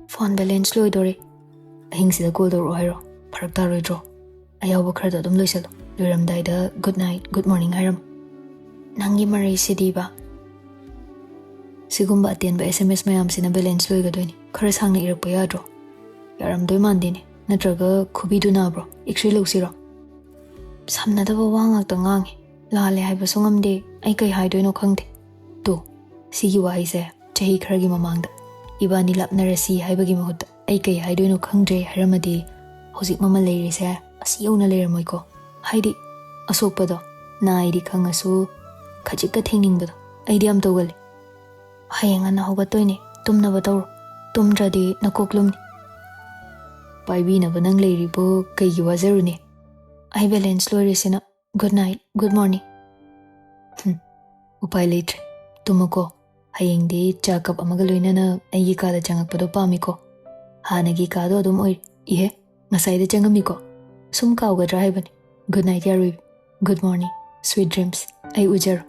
ꯐꯣꯟ ꯕꯦꯂꯦꯟꯁ ꯂꯣꯏꯗꯣꯔꯦ꯫ ꯑꯍꯤꯡꯁꯤꯗ ꯀꯣꯜ ꯇꯧꯔꯛꯑꯣ ꯍꯥꯏꯔꯣ? ꯐꯔꯛ ꯇꯥꯔꯣꯏꯗ꯭ꯔꯣ? ꯑꯌꯥꯎꯕ ꯈꯔꯗꯣ ꯑꯗꯨꯝ ꯂꯣꯏꯁꯜꯂꯣ꯫ ꯂꯣꯏꯔꯝꯗꯥꯏꯗ ꯒꯨꯗ ꯅꯥꯏꯠ, ꯒꯨꯗ ꯃꯣꯔꯅꯤꯡ ꯍꯥꯏꯔꯝꯃꯣ꯫ ꯅꯪꯒꯤ ꯃꯔꯩꯁꯤꯗꯤꯕ꯫ ꯁꯤꯒꯨꯝꯕ ꯑꯇꯦꯟꯕ ꯑꯦꯁ ꯑꯦꯝ ꯑꯦꯁ ꯃꯌꯥꯝꯁꯤꯅ ꯕꯦꯂꯦꯟꯁ ꯂꯣꯏꯒꯗꯣꯏꯅꯤ꯫ ꯈꯔ ꯁꯥꯡꯅ ꯏꯔꯛꯄ ꯌꯥꯗ꯭ꯔꯣ? ꯌꯥꯔꯝꯗꯣꯏ ꯃꯥꯟꯗꯦꯅꯦ꯫ ꯅꯠꯇ꯭ꯔꯒ ꯈꯨꯕꯤꯗꯨ ꯅꯥꯕ꯭ꯔꯣ? ꯑꯦꯛꯁꯔꯦ ꯂꯧꯁꯤꯔꯣ? ꯁꯝꯅꯗꯕ ꯋꯥ ꯉꯥꯛꯇ ꯉꯥꯡꯉꯦ꯫ ꯂꯥꯜꯂꯦ ꯍꯥꯏꯕꯁꯨ ꯉꯝꯗꯦ꯫ ꯑꯩ ꯀꯩ ꯍꯥꯏꯗꯣꯏꯅꯣ ꯈꯪꯗꯦ꯫ ꯇꯨ, ꯁꯤꯒꯤ ꯋꯥꯍꯩꯁꯦ ꯆꯍꯤ ꯈꯔꯒꯤ ꯃꯃꯥꯡꯗ ꯏꯕꯥꯅꯤ ꯂꯥꯞꯅꯔꯁꯤ ꯍꯥꯏꯕꯒꯤ ꯃꯍꯨꯠꯇ ꯑꯩ ꯀꯩ ꯍꯥꯏꯗꯣꯏꯅꯣ ꯈꯪꯗ꯭ꯔꯦ ꯍꯥꯏꯔꯝꯃꯗꯤ ꯍꯧꯖꯤꯛ ꯃꯃꯜ ꯂꯩꯔꯤꯁꯦ ꯑꯁꯤ ꯌꯧꯅ ꯂꯩꯔꯝꯃꯣꯏꯀꯣ꯫ ꯍꯥꯏꯗꯤ ꯑꯁꯣꯛꯄꯗꯣ ꯅꯥꯏꯗꯤ ꯈꯪꯉꯁꯨ ꯈꯖꯤꯛꯀ ꯊꯦꯡꯅꯤꯡꯕꯗꯣ ꯑꯩꯗꯤ ꯌꯥꯝ ꯇꯧꯒꯜꯂꯤ꯫ ꯍꯌꯦꯡ ꯉꯟꯅ ꯍꯧꯒꯠꯇꯣꯏꯅꯦ, ꯇꯨꯝꯅꯕ ꯇꯧꯔꯣ꯫ ꯇꯨꯝꯗ꯭ꯔꯗꯤ ꯅꯀꯣꯛ ꯂꯨꯝꯅꯤ꯫ ꯄꯥꯏꯕꯤꯅꯕ ꯅꯪ ꯂꯩꯔꯤꯕꯨ ꯀꯩꯒꯤ ꯋꯥꯖꯔꯨꯅꯤ? ꯑꯩ ꯕꯦꯂꯦꯟꯁ ꯂꯣꯏꯔꯤꯁꯤꯅ꯫ Good night, good morning. ꯍꯨꯝ, ꯎꯄꯥꯏ ꯂꯩꯇ꯭ꯔꯦ꯫ ꯇꯨꯝꯃꯨꯀꯣ꯫ ꯍꯌꯦꯡꯗꯤ ꯆꯥ ꯀꯞ ꯑꯃꯒ ꯂꯣꯏꯅꯅ ꯑꯩꯒꯤ ꯀꯥꯗ ꯆꯪꯉꯛꯄꯗꯣ ꯄꯥꯝꯃꯤꯀꯣ꯫ ꯍꯥꯟꯅꯒꯤ ꯀꯥꯗꯣ ꯑꯗꯨꯝ ꯑꯣꯏꯔꯤ꯫ ꯏꯍꯦ, ꯉꯁꯥꯏꯗ ꯆꯪꯉꯝꯃꯤꯀꯣ꯫ ꯁꯨꯝ ꯀꯥꯎꯒꯗ꯭ꯔꯥ ꯍꯥꯏꯕꯅꯤ꯫ ꯒꯨꯗ ꯅꯥꯏꯠ ꯌꯥꯔꯨꯏꯕꯤ꯫ Good morning. Sweet dreams. ꯑꯩ ꯎꯖꯔꯣ꯫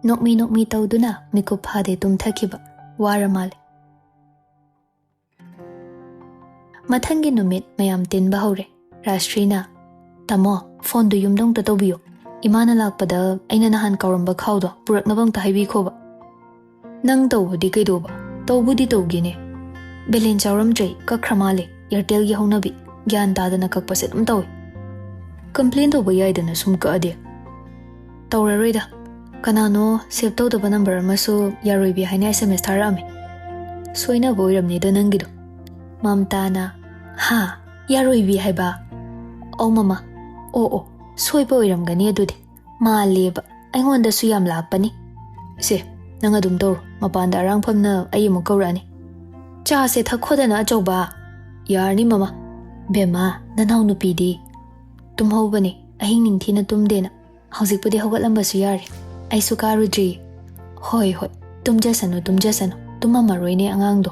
ꯅꯣꯛꯃꯤ ꯅꯣꯛꯃꯤ ꯇꯧꯗꯨꯅ ꯃꯤꯀꯨꯞ ꯐꯥꯗꯦ ꯇꯨꯝꯊꯈꯤꯕ꯫ ꯋꯥꯔ ꯃꯥꯜꯂꯦ꯫ ꯃꯊꯪꯒꯤ ꯅꯨꯃꯤꯠ ꯃꯌꯥꯝ ꯇꯤꯟꯕ ꯍꯧꯔꯦ꯫ ꯔꯥꯖꯁ꯭ꯔꯤꯅ, "ꯇꯥꯃꯣ, ꯐꯣꯟꯗꯨ ꯌꯨꯝꯗ ꯑꯃꯨꯛꯇ ꯇꯧꯕꯤꯌꯨ꯫ ꯏꯃꯥꯅ ꯂꯥꯛꯄꯗ ꯑꯩꯅ ꯅꯍꯥꯟ ꯀꯥꯎꯔꯝꯕ ꯈꯥꯎꯗꯣ ꯄꯨꯔꯛꯅꯕ ꯑꯃꯨꯛꯇ ꯍꯥꯏꯕꯤꯈꯣꯕ꯫" "ꯅꯪ ꯇꯧꯕꯗꯤ ꯀꯩꯗꯧꯕ? ꯇꯧꯕꯨꯗꯤ ꯇꯧꯒꯦꯅꯦ꯫ ꯕꯦꯂꯦꯟꯁ ꯌꯥꯎꯔꯝꯗ꯭ꯔꯦ, ꯀꯛꯈ꯭ꯔ ꯃꯥꯜꯂꯦ꯫ ꯑꯦꯌꯥꯔꯇꯦꯜꯒꯤ ꯍꯧꯅꯕꯤ꯫ ꯒ꯭ꯌꯥꯟ ꯇꯥꯗꯅ ꯀꯛꯄꯁꯦ ꯑꯗꯨꯝ ꯇꯧꯏ꯫ ꯀꯝꯄ꯭ꯂꯦꯟ ꯇꯧꯕ ꯌꯥꯏꯗꯅ ꯁꯨꯝ ꯀꯛꯑꯗꯤ꯫" "ꯇꯧꯔꯔꯣꯏꯗ꯫ ꯀꯅꯥꯅꯣ ꯁꯦꯚ ꯇꯧꯗꯕ ꯅꯝꯕꯔ ꯑꯃꯁꯨ ꯌꯥꯔꯣꯏꯕꯤ ꯍꯥꯏꯅ ꯑꯦꯁ ꯑꯦꯝ ꯑꯦꯁ ꯊꯥꯔꯛꯑꯝꯃꯤ꯫" ꯁꯣꯏꯅꯕ ꯑꯣꯏꯔꯝꯅꯤꯗ ꯅꯪꯒꯤꯗꯣ꯫ ꯃꯝꯇꯥꯅ, "ꯍꯥ? ꯌꯥꯔꯣꯏꯕꯤ ꯍꯥꯏꯕ? ꯑꯧ ꯃꯃꯥ, ꯑꯣ ꯑꯣ, ꯁꯣꯏꯕ ꯑꯣꯏꯔꯝꯒꯅꯤ ꯑꯗꯨꯗꯤ꯫ ꯃꯥꯜꯂꯦꯕ, ꯑꯩꯉꯣꯟꯗꯁꯨ ꯌꯥꯝ ꯂꯥꯞꯄꯅꯤ꯫ ꯁꯦ, ꯅꯪ ꯑꯗꯨꯝ ꯇꯧꯔꯣ, ꯃꯄꯥꯟꯗ ꯑꯔꯥꯡꯐꯝꯅ ꯑꯩ ꯑꯃꯨꯛ ꯀꯧꯔꯛꯑꯅꯤ꯫ ꯆꯥꯁꯦ ꯊꯛꯈꯣꯗꯅ ꯑꯆꯧꯕ꯫ ꯌꯥꯔꯅꯤ ꯃꯃꯥ꯫ ꯕꯦꯝꯃ, ꯅꯅꯥꯎ ꯅꯨꯄꯤꯗꯤ?" "ꯇꯨꯝꯍꯧꯕꯅꯦ, ꯑꯍꯤꯡ ꯅꯤꯡꯊꯤꯅ ꯇꯨꯝꯗꯦꯅ꯫ ꯍꯧꯖꯤꯛꯄꯨꯗꯤ ꯍꯧꯒꯠꯂꯝꯕꯁꯨ ꯌꯥꯔꯦ꯫ ꯑꯩꯁꯨ ꯀꯥꯔꯨꯗ꯭ꯔꯤ꯫" "ꯍꯣꯏ ꯍꯣꯏ, ꯇꯨꯝꯖꯁꯅꯨ ꯇꯨꯝꯖꯁꯅꯨ, ꯇꯨꯝꯃꯝꯃꯔꯣꯏꯅꯦ ꯑꯉꯥꯡꯗꯣ꯫